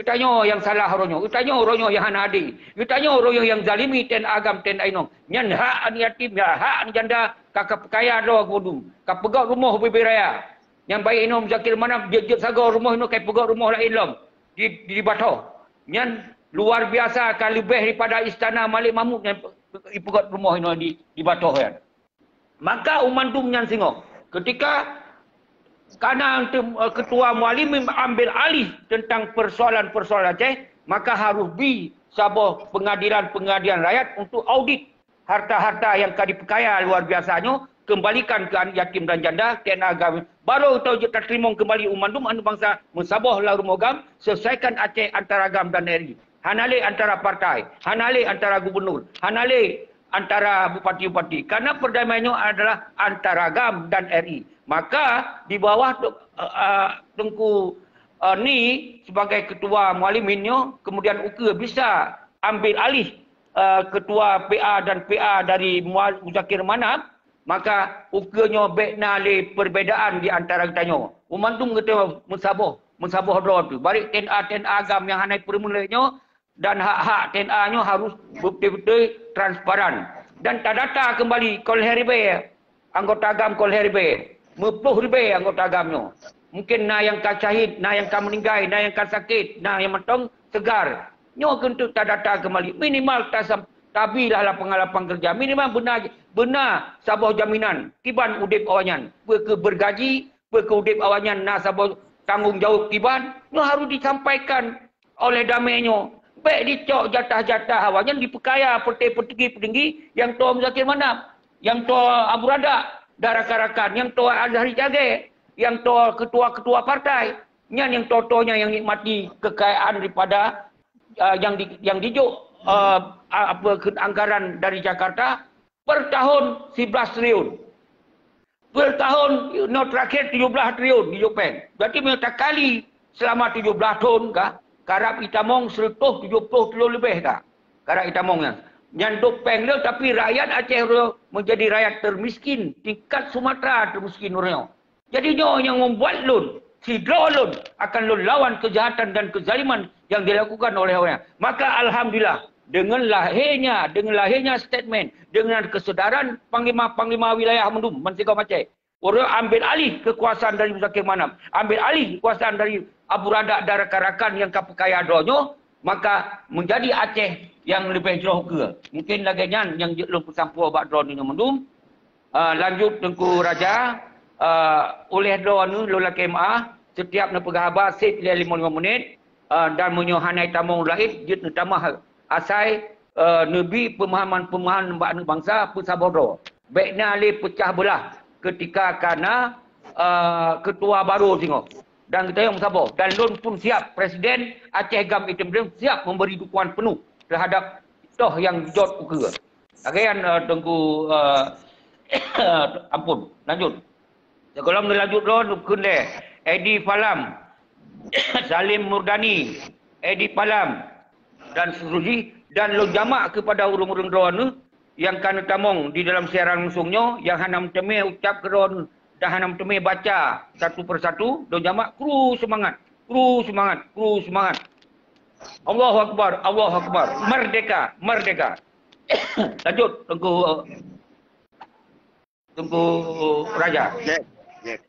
Geutanyoe nyang salah uroe nyoe, geutanyoe uroe nyoe nyang hana adé. Geutanyoe uroe nyoe nyang zalimi T N A agam T N A inong. Nyan hak aneuk yatim, ya hak aneuk janda ka ka peukaya droe keu dum. Ka peugöt rumoh ubé-ubé raya. Nyang baik inong Zakir Manaf jeuet-jeuet sagoe rumoh inong kai peugöt rumoh laén lom di di Bathoh. Nyan luar biasa ka leubeh daripada istana Malik Mahmud nyang ipeugöt rumoh inong di di Bathoh nyan. Maka u mandum nyan singoh, ketika kana ketua Mualimin ambil alih tentang persoalan-persoalan Aceh, maka harus bi saboh pengadilan-pengadilan rakyat untuk audit harta-harta yang ka dipekaya luar biasa nyoe kembalikan ke anak yatim dan janda kena agam baru tau jeuet tateurimong kembali u mandum aneuk bangsa meusaboh lam rumoh agam selesaikan Aceh antara agam dan R I. Hana lé antara partai, hana lé antara gubernur, hana lé antara bupati-bupati. Karena perdamaian nyoe adalah antara GAM dan R I. Maka di bawah uh, Tengku uh, Ni sebagai ketua Mualimin nyoe, kemudian ukeue bisa ambil alih uh, ketua P A dan P A dari Muzakir Manaf, maka ukeue nyoe bèk na lé perbedaan di antara geutanyoe. Umandum geutanyoe meusaboh, meusaboh droe tu. Barék T N A, T N A GAM nyang hana peureulée nyoe dan hak-hak T N A nyoe harus beutôi-beutôi transparan. Dan tadata keumbali kolhé ribée anggota GAM kolhé ribée, meuploh ribée anggota GAM nyoe. Mungkin na nyang ka syahid, na nyang ka meuninggai, na nyang ka sakét, na nyang mantong segar. Nyoe keuneuk tadata keumbali. Minimal tasam tabi lah lapang-lapang kerja. Minimal beuna beuna saboh jaminan kiban udép awaknyan. Peu keu bergaji, peu keu udép awaknyan na saboh tanggong jaweueb kiban, nyoe harus disampaikan oleh damé nyoe. Bèk dicok jatah-jatah awaknyan dipeukaya peuté-peutinggi-peutinggi nyang toh Muzakir Manaf, nyang toh Abu Radak dan rakan-rakan, nyang toh Azhari Cagé. nyang toe ketua-ketua partai. Nyan nyang toe-toe nyan nyang nikmati kekayaan daripada, ah, yang di, yang dijok, ah, apa, ke anggaran dari Jakarta per tahun sebelas triliun. Per tahun, nyoe terakhir tujuh belas triliun dijok péng. Berarti meunyoe takali selama tujuh belas thon kah, karab itamong seratus tujuh puluh triliun leubeh kah. Karab itamong nyan. Nyan dok péng lé, tapi rakyat Aceh uroe nyoe menjadi rakyat termiskin, tingkat Sumatera termiskin uroe nyoe. Jadi nyoe nyang membuat lôn, sidroe lôn akan lôn lawan kejahatan dan kezaliman yang dilakukan oleh orang. Maka alhamdulillah, dengan lahirnya, dengan lahirnya statement, dengan kesedaran panglima-panglima wilayah mandum, Mansigom Aceh, orang ambil alih kekuasaan dari Muzakir Manaf, ambil alih kekuasaan dari Abu Radak dan rakan-rakan yang ka peukaya droe nyoe, maka menjadi Aceh yang lebih jroh keue. Mungkin lagée nyan nyang jeuet lôn peusampoe bak droeneuh nyoe mandum. Ah, lanjut Teungku Raja, ah, uléh droeneuh lôn lakée meuáh, setiap neupeugah haba sit lé limong-limong menit, ah, dan meunyoe hana itamong laén, jeuet neutamah asai, ah, neubi peumahaman-peumahaman bak aneuk bansa peusaboh droe. Bék na lé peucah beulah keutika ka na, ah, ketua baru singoh. Dan geutanyoe meusaboh. Dan lôn pun siap, Presiden Aceh GAM Item Dream siap memberi dukungan penuh terhadap toh yang jot ukeue. Lagée nyan, eh, Teungku, eh, ampun, lanjut. Sigohlom neulanjut lôn, neukheun lé Edi Falam, Salim Murdani, Edi Falam, dan seterusnya, dan lôn jamak kepada ureuëng-ureuëng droeneuh nyang ka neutamong di dalam siaran langsung nyoe, nyang hana meuteumé ucab keu droeneuh dan hana meuteumé baca satu persatu, lôn jamak, kru seumangat, kru seumangat, kru seumangat. Allahu Akbar, Allahu Akbar. Merdeka, merdeka. Lanjut, Teungku, Teungku Raja. Jek, jek.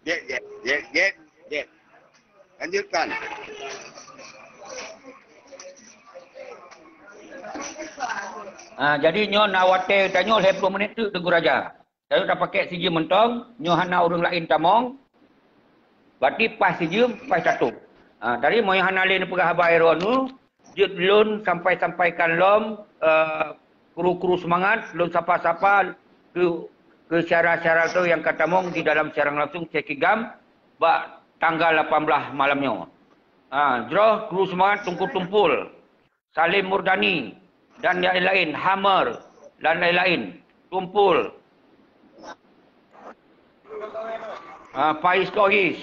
Jek, jek, jek, jek, jek. Lanjutkan. Ah, jadi nyoe na watée tanyoe lhée ploh menit teuk, Teungku Raja. Tanyoe tapakék sijeuem mantong, nyoe hana ureuëng laén tamong. Berarti paih sijeuem, paih tatôb. Ha, dari meunyoe hana lé neupeugah haba droeneuh, jeuet lôn sampai-sampaikan lom, eh, kru-kru seumangat, lôn sapa-sapa keu, keu syedara-syedara teuh nyang ka tamong di dalam siaran langsung C K GAM bak tanggal lapan belas malam nyoe. Ha, jroh kru seumangat Teungku Tumpul, Salim Murdani, dan laén-laén, Hammer, dan laén-laén, Tumpul, ah, Faiz Tohis,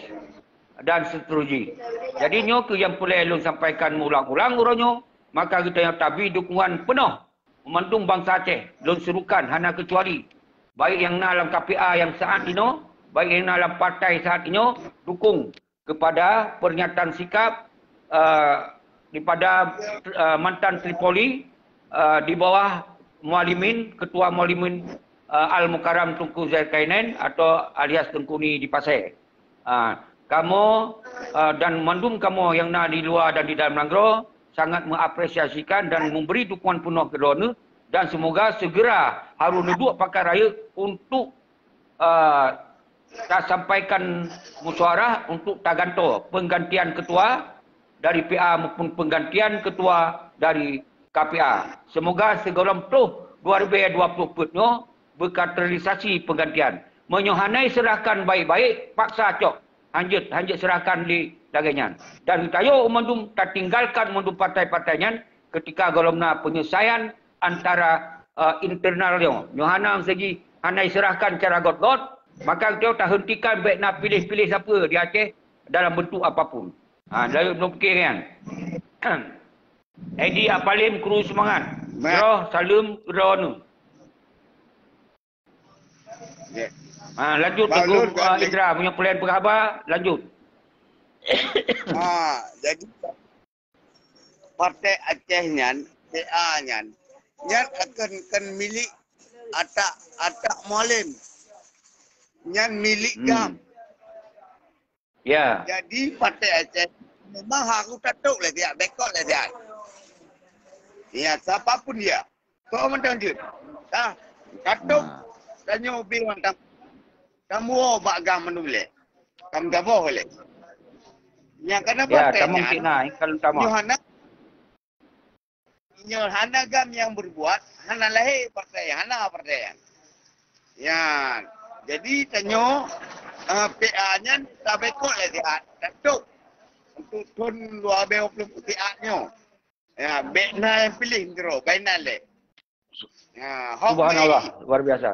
dan seterusnya. Jadi nyoe keuh nyang peureulée lôn sampaikan meuulang-ulang uroe nyoe, maka geutanyoe tabi dukungan peunoh mandum bansa Aceh, lôn serukan hana keucuali, baik nyang na lam K P A nyang saat inoe, baik nyang na lam partai saat inoe, dukung kepada pernyataan sikap, eh, daripada, eh, mantan Tripoli, eh, di bawah Mualimin, Ketua Mualimin, eh, Al Mukarram Teungku Zulkarnain atau alias Teungku Ni di Pasé. Ah, kamoe, eh, dan mandum kamoe nyang na di luwa dan di dalam nanggroe sangat mengapresiasikan dan memberi dukungan penuh keu droeneuh, dan semoga segera harôh neuduek pakat rayeuk untuk, eh, tasampaikan musyawarah untuk tagantoe penggantian ketua dari P A maupun penggantian ketua dari K P A. Semoga sigohlom troh dua ribu dua puluh peuet nyoe beukatalisasi penggantian. Meunyoe hana iseurahkan baik-baik, paksa cok. Hanjeuet, hanjeuet seurahkan di lagée nyan. Dan geutanyoe mandum tatinggalkan mandum partai-partai nyan ketika gohlom na penyelesaian antara, eh, internal nyoe. Nyoe hana segi hana iseurahkan cara got-got, maka geutanyoe tahentikan bék na piléh-piléh sapeue di Aceh dalam bentuk apapun. Ha, lalu lôn pikir nyan. Edi Apalim kru seumangat. Mat. Jroh saleuem droeneuh. Ya. Ha, lanjut Teungku, Indra, meunyoe peulén peugah haba, lanjut. Ha, jadi Partai Aceh nyan, P A nyan, nyan akan, akan milik Atak, Atak Mualem. Nyan milik Hmm. GAM. Ya. Jadi Partai Aceh memang harus tatok lé siat, bekot lé siat. Ya, siapa pun dia. Kok mantong jeuet. Dah, tatok Ha. tanyoe ubé mantong. Kamoe bak GAM mandum lé. Kamoe gaboh lé. Nyang kana Ya, partai tamong nyan, cit na, kalau tamong. Nyoe hana, nyoe hana GAM nyang berbuat, hana lahé partai, hana partai nyan. Ya, jadi tanyoe Ah, P A nyan tabekot lé siat. Datuk. Untuk thon dua ribu dua puluh siat nyoe. Ya, bèk na nyang piléh sidroe, bèk na lé. Ya, hok Subhanallah, luar biasa.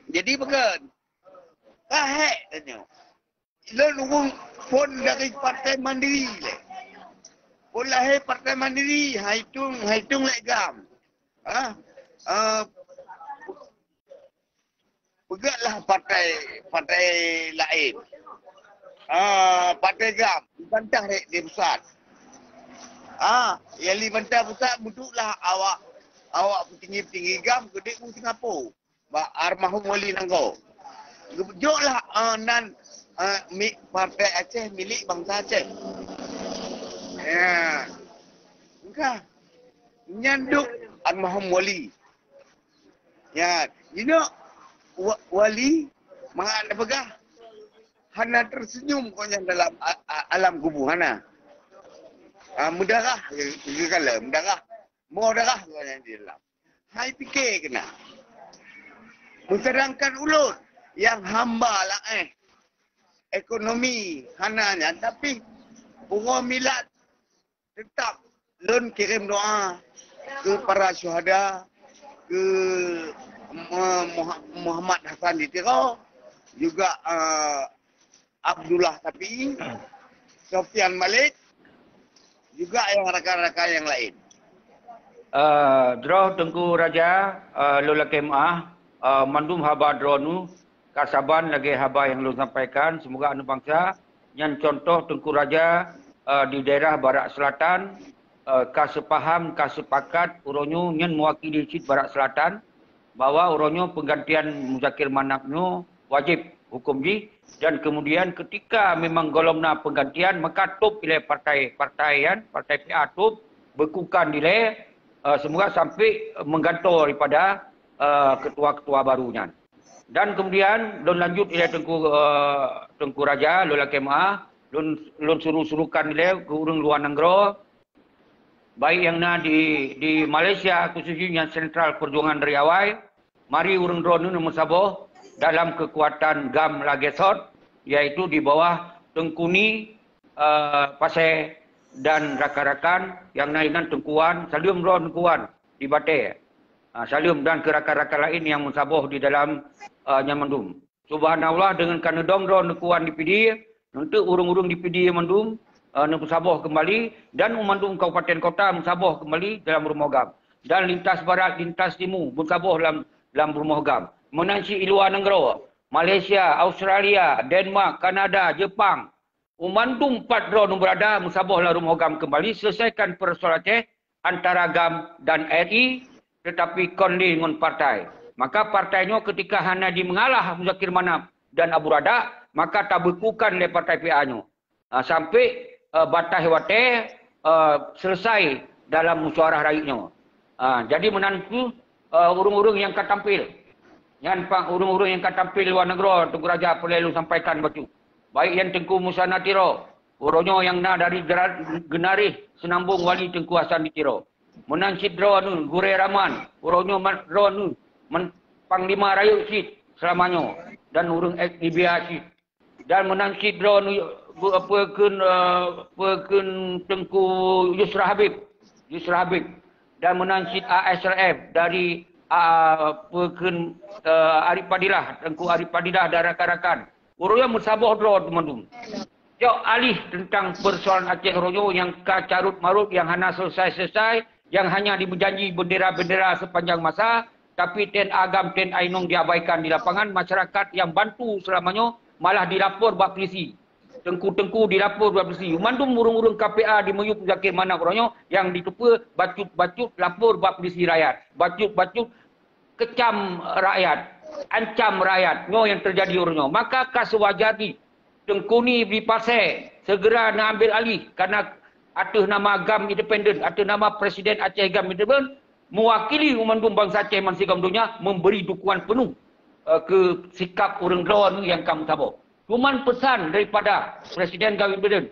Jadi bukan. Ka hék tanyoe. Lôn ureueng phôn dari Partai Mandiri lé. Phôn lahé Partai Mandiri, hai tueng, hai tueng lé GAM. Ha? Eh, peugahlah partai, partai laén. Ah, Partai GAM, dibantah di, di pusat. Ah, yang dibantah pusat, muduklah awak, awak petinggi-petinggi GAM keudéh u Singapura. Bak almarhum Wali Nanggroe. Geujoklah, eh, nan, eh, mi-, Partai Aceh milik bansa Aceh. Ya. Engka. Nyan duek almarhum Wali. Ya, jinoe wa-, Wali mangat peugah hana tersenyum kok nyan dalam a-, a-, alam kubu hana. Ah, meudarah, geukala, meudarah. Moh darah kok nyan di dalam. Hai pike keunan. Meusadangkan ulôn nyang hamba laén, ekonomi hana nyan, tapi uroe milad teutap lôn kirém doa keu para syuhada, keu Mu-, Muha-, Muhammad Hasan di Tiro, juga, eh, Abdullah Syafi'i, Sofyan Malik, juga nyang rakan-rakan nyang laén. Eh, droe Teungku Raja, eh, lôn lakée meuáh, eh, mandum haba droeneuh ka saban lagée haba nyang lôn sampaikan, semoga aneuk bansa nyan contoh Teungku Raja, eh, di daerah Barat Selatan, eh, ka seupaham, ka seupakat, uroe nyoe nyan meuwakili cit Barat Selatan, bahwa uroe nyoe penggantian Muzakir Manaf nyoe wajéb huköm jih, dan kemudian ketika memang gohlom na penggantian, maka tôb ilée partai, partai nyan, partai P A tôb, bekukan dilée, eh, semoga sampai menggantoe daripada, eh, ketua-ketua baru nyan. Dan kemudian lôn lanjut ilée Teungku, eh, Teungku Raja, lôn lakée meuáh, lôn, lôn suru-surukan ilée keu ureuëng luwa nanggroe, baik nyang na di, di Malaysia, khususnya nyang sentral perjuangan dari awai, mari ureuëng droeneuh meusaboh dalam kekuatan GAM lagée sot, yaitu di bawah Teungku Ni, eh, Pasé dan rakan-rakan nyang na inan Teungku Wan, saleuem droe Teungku Wan di Batée. Ah, saleuem dan keu rakan-rakan laén nyang meusaboh di dalam, eh, nyan mandum. Subhanallah, deungon ka neudong droe Teungku Wan di Pidie, neunteuk ureuëng-ureuëng di Pidie mandum, eh, neupeusaboh keumbali, dan mandum kabupaten kota meusaboh keumbali dalam rumoh GAM. Dan lintas barat, lintas timu, meusaboh lam, lam rumoh GAM. Meunan cit i luwa nanggroe, Malaysia, Australia, Denmark, Kanada, Jepang, u mandum pat droeneuh beurada meusaboh lam rumoh GAM keumbali, selesaikan persoalan Aceh antara GAM dan R I, tetapi kon lé ngon partai. Maka partai nyoe ketika hana jimeungalah Muzakir Manaf dan Abu Radak, maka tabeukukan lé partai P A nyoe. Ah, sampai, eh, bataih watée, eh, selesai dalam musyawarah rakyat nyoe. Ah, jadi meunan kheueh, eh, ureuëng-ureuëng nyang ka tampil. Nyan pat ureuëng-ureuëng nyang ka tampil luwa nanggroe Teungku Raja peureulée lôn sampaikan bacut. Baik nyan Teungku Musa na Tiro, uroe nyoe nyang na dari gera-, geunaréh seunambong wali Teungku Hasan di Tiro. Meunan cit droeneuh Gurée Rahman, uroe nyoe mat droeneuh men-, panglima rayeuk cit seulama nyoe dan ureuëng ex Libya cit. Dan meunan cit droeneuh bu-, peue kheun, eh, peue kheun Teungku Yusra Habib, Yusra Habib. Dan meunan cit A S R F dari, ah, peue kheun, eh, Arif Fadilah, Teungku Arif Fadilah dan rakan-rakan. Uroe nyoe meusaboh droe teuma mandum. Jok alih teuntang peusoalan Aceh uroe nyoe nyang ka carut marut, nyang hana selesai-selesai, nyang hanya dibeujanji bendera-bendera sepanjang masa, tapi T N A GAM, T N A inong diabaikan di lapangan, masyarakat nyang bantu seulama nyoe malah dilapor bak polisi. Teungku-teungku dilapor bak polisi. Mandum ureuëng-ureuëng K P A di miyueb Muzakir Manaf uroe nyoe nyang jiteupeue bacut-bacut lapor bak polisi rakyat. Bacut-bacut kecam rakyat, ancam rakyat. Nyoe nyang teujadi uroe nyoe. Maka ka seuwajar jih Teungku Ni di Pasé segera neuambil alih karena ateueh nama GAM independen, ateueh nama Presiden Aceh GAM independen, mewakili mandum bansa Aceh bansigom donya memberi dukungan penuh, eh, keu sikap ureuëng droeneuh nyang ka meusaboh. Cuman pesan daripada Presiden GAM independen,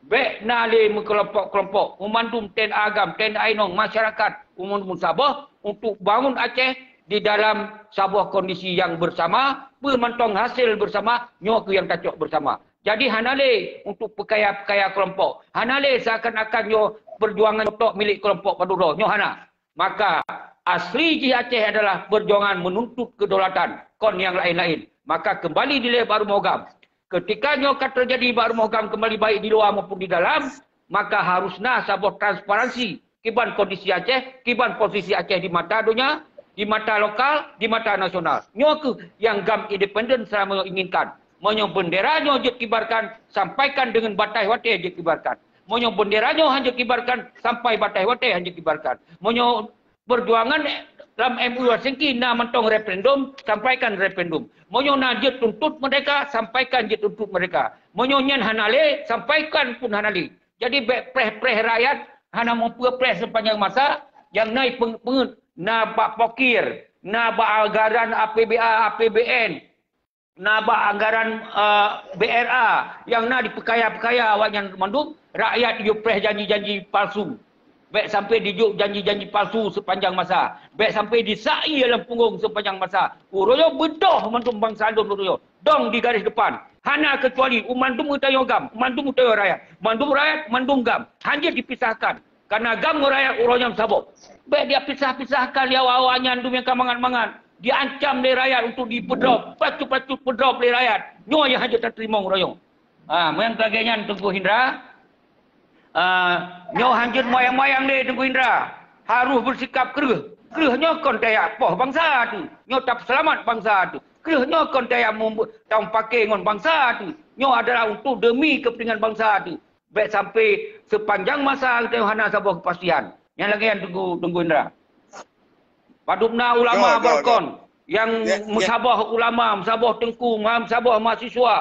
bék na lé meukelompok-kelompok, mandum T N A GAM, T N A inong, masyarakat, mandum saboh untuk bangun Aceh di dalam saboh kondisi nyang bersama, peue mantong hasil bersama, nyoe keuh nyang tacok bersama. Jadi hana lé untuk peukaya-peukaya kelompok, hana lé seakan-akan nyoe perjuangan tok milék kelompok padum droe, nyoe hana. Maka asli jih Aceh adalah perjuangan menuntut kedaulatan, kon nyang laén-laén. Maka kembali dilée bak rumoh GAM. Ketika nyoe ka teujadi bak rumoh GAM kembali, baik di luwa maupun di dalam, maka harus na saboh transparansi kiban kondisi Aceh, kiban posisi Aceh di mata donya, di mata lokal, di mata nasional. Nyoe keuh nyang GAM independen selama nyoe inginkan. Meunyoe bendera nyoe jeuet kibarkan, sampaikan deungon bataih watée jeuet kibarkan. Meunyoe bendera nyoe han jeuet kibarkan, sampai bataih watée han jeuet kibarkan. Meunyoe perjuangan lam M U Helsinki na mantong referendum, sampaikan referendum. Meunyoe na jeuet tuntut merdeka, sampaikan jeuet tuntut merdeka. Meunyoe nyan hana lé, sampaikan pun hana lé. Jadi bék preh-preh rakyat, hana meupeu preh sepanjang masa, nyang na peungeut-peungeut, na bak pokir, na bak anggaran A P B A, A P B N, na bak anggaran, eh, B R A, nyang na dipeukaya-peukaya awaknyan mandum, rakyat yue preh janji-janji palsu. Bék sampai dijok janji-janji palsu sepanjang masa. Bék sampai disai lam punggong sepanjang masa. Uroe nyoe beudôh mandum bansa lôn uroe nyoe. Dong di garis depan. Hana keucuali u mandum geutanyoe GAM, u mandum geutanyoe rakyat. Mandum rakyat, mandum GAM. Han jeuet dipisahkan. Karena GAM ngon rakyat uroe nyoe saboh. Bék dipisah-pisahkan lé awak-awak nyan dum nyang ka mangat-mangat. Diancam lé rakyat untuk dipeudrop, pacuk-pacuk peudrop lé rakyat. Nyoe nyang han jeuet tateurimong uroe nyoe. Ah, meunyoe lagée nyan Teungku Indra, ah, nyoe han jeuet moyang-moyang lé Teungku Indra. Harus bersikap kreueh. Kreueh nyoe kon tajak poh bansa teuh. Nyoe tapeuseulamat bansa teuh. Kreueh nyoe kon tajak mumbu-, tamupaké ngon bansa teuh. Nyoe adalah untuk demi kepentingan bansa teuh. Bék sampai sepanjang masa geutanyoe hana saboh kepastian. Nyang lagée nyan Teungku, Teungku Indra. Padub na ulama beutôi, beutôi, beutôi. Balkon nyang, ya, ya, meusaboh ulama, meusaboh teungku, ma-, meusaboh mahasiswa.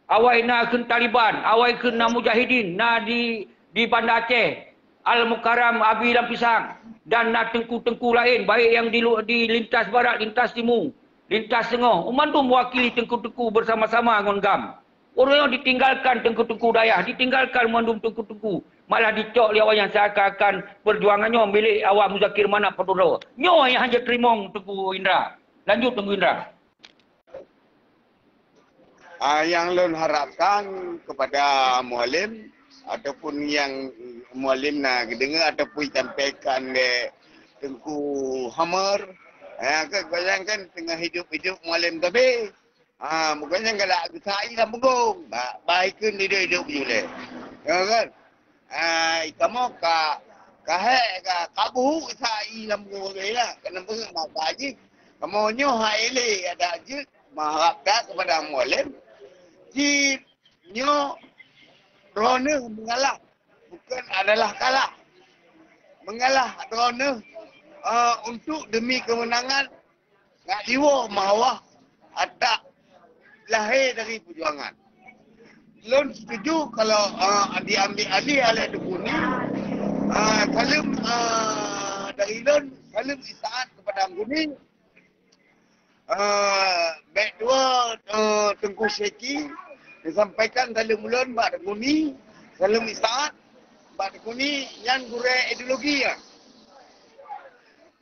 Awai na kheun Taliban, awai kheun na mujahidin, na di, di Banda Aceh, Al Mukarram, Abi Lam Pisang, dan na teungku-teungku laén, baik nyang di lu-, di lintas barat, lintas timu, lintas teungoh. Mandum mewakili teungku-teungku bersama-sama ngon GAM. Ureuëng nyoe ditinggalkan teungku-teungku dayah, ditinggalkan mandum teungku-teungku, malah dicok lé awaknyan seakan-akan perjuangan nyoe milék awak Muzakir Manaf padub droe. Nyoe nyang han jeuet teurimong Teungku Indra. Lanjut Teungku Indra. Ah, yang lôn harapkan kepada Mualem ataupun yang Mualem na geudeungoe ataupun sampaikan lé Teungku Hamar, ah, kan bayangkan teungoh hidup-hidup Mualem sabe. Ha, bukan nyang galak geusai lam bugong. Ba, ba ikheun hidup-hidup ju lé. Ya kan? Ha, kamoe ka, ka hék, ka, ka buhuk geusai lam bugong lé lah. Kenapa nak gaji? Kamoe nyoe hai lé ada jeuet mengharapkan kepada Mualem. Ji nyoe droeneuh mengalah, bukan adalah kalah. Mengalah droeneuh, eh, untuk demi kemenangan Ngat jiwoe mawah atak lahé dari peujuangan. Lôn setuju kalau, ah, diambil alih oleh Teungku Ni, ah, saleuem, ah, dari lôn, saleuem isaat kepada Teungku Ni. Ah, bék dua, ah, Teungku Syeki, disampaikan saleuem ulôn bak Teungku Ni, saleuem isaat bak Teungku Ni, nyan gurée ideologi nyan.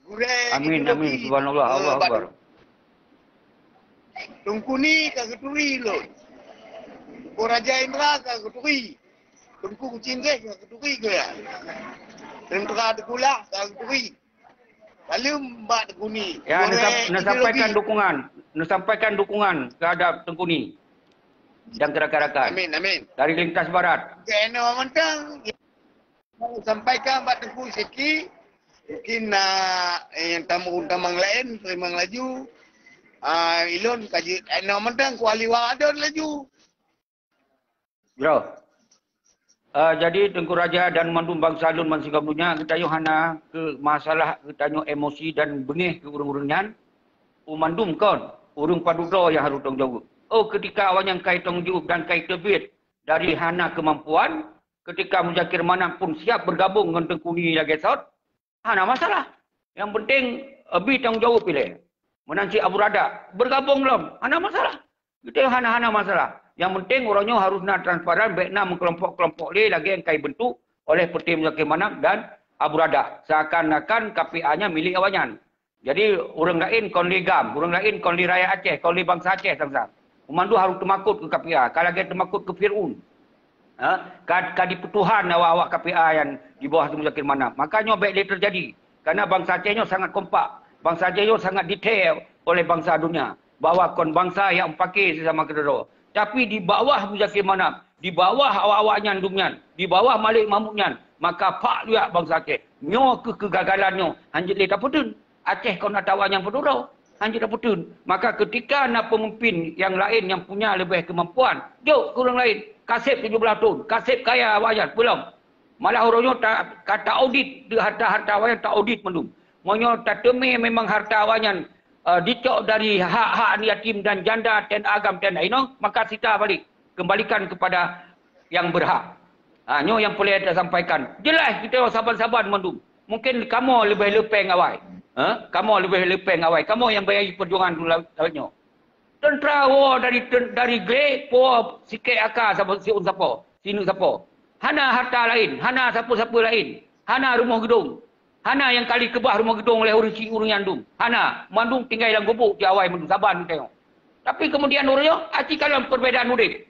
Gurée ideologi. Amin, amin. Subhanallah, Allahu Akbar. Teungku Ni ka geuturi lôn. Teungku Raja Indra ka geuturi. Teungku Kuching Geh ka geuturi keu ya. Tentara Teukulah ka geuturi. Saleuem bak Teungku Ni. Ya, gurée ideologi. Neusampaikan dukungan, neusampaikan dukungan terhadap Teungku Ni dan rakan-rakan. Amin, amin. Dari lintas barat. Keunoe mantong. Sampaikan bak Teungku Syeki, mungkin na, eh, nyang tamong-tamong laén teurimong laju. Ah, ilôn ka jeuet, eh, na mantong ku ahli waradon laju. Bro. Ah, jadi Teungku Raja dan mandum bansa lôn bansigom donya, geutanyoe hana keu masalah geutanyoe emosi dan beungéh keu ureuëng-ureuëng nyan. U mandum kon, ureuëng padub droe nyang harôh tanggung jaweueb. Oh, ketika awaknyan kai tanggung jaweueb dan kai teubiet dari hana keumampuan, ketika Muzakir Manaf pun siap bergabung ngon Teungku Ni lagée sot, hana masalah. Nyang penting, eh, bi tanggung jaweueb ilée. Meunan cit Abu Rada, bergabung lom, hana masalah. Geutanyoe hana, hana masalah. Nyang penting, uroe nyoe harôh na transparan, bék na meukelompok-kelompok lé lagée nyang kai bentuk oleh Peuté Muzakir Manaf dan Abu Rada. Seakan-akan K P A nyan milék awaknyan. Jadi, ureuëng laén kon lé GAM, ureuëng laén kon lé rakyat Aceh, kon lé bansa Aceh sang-sang. Mandum harôh teumakot keu K P A, ka lagée teumakot keu Fir'aun. Ha? Ka, ka dipeutuhan awak-awak K P A nyang di bawah Muzakir Manaf. Maka nyoe bék lé teujadi. Karena bansa Aceh nyoe sangat kompak. Bansa Aceh nyoe sangat detail oleh bansa dunia. Bahwa kon bansa nyang meupaké sesama keudroe. Tapi di bawah Muzakir Manaf, di bawah awak-awak nyan dum nyan, di bawah Malik Mahmud nyan, maka phak luyak bansa Aceh. Nyoe keuh keugagalan nyoe, hanjeuet lé tapeuteun. Aceh kon ata awak nyang peuduroe, hanjeuet tapeuteun. Maka keutika na peumimpin nyang laén nyang punya leubeh keumampuan, jok keu ureuëng laén. Kaseb tujoh blaih thon, kaseb kaya awaknyan, peulom. Malah uroe nyoe ta, ka ta audit, harta-harta awaknyan ta audit mandum. Meunyoe tateumé memang harta awaknyan, eh, dicok dari hak-hak yatim dan janda, TNA GAM, TNI inong, maka sita balik. Kembalikan kepada yang berhak. Ha, nyoe nyang peureulée tasampaikan. Jeulaih kita saban-saban mandum. Mungkin kamoe leubeh le péng awai. Ha? Kamoe leubeh le péng awai. Kamoe nyang bayai perjuangan lawét nyoe. Teuntera woe dari, dari Glé, po sikek aka sapo, siun sapo, sineuk sapo. Hana harta laén, hana sapeue-sapeue laén, hana rumoh geudong. Hana nyang kali keubah rumoh geudong lé ureuëng chik ureuëng nyan dum. Hana, mandum tinggai lam gubuk di awai mandum saban teuh. Tapi kemudian ureuëng nyoe aci kalon perbedaan udeb.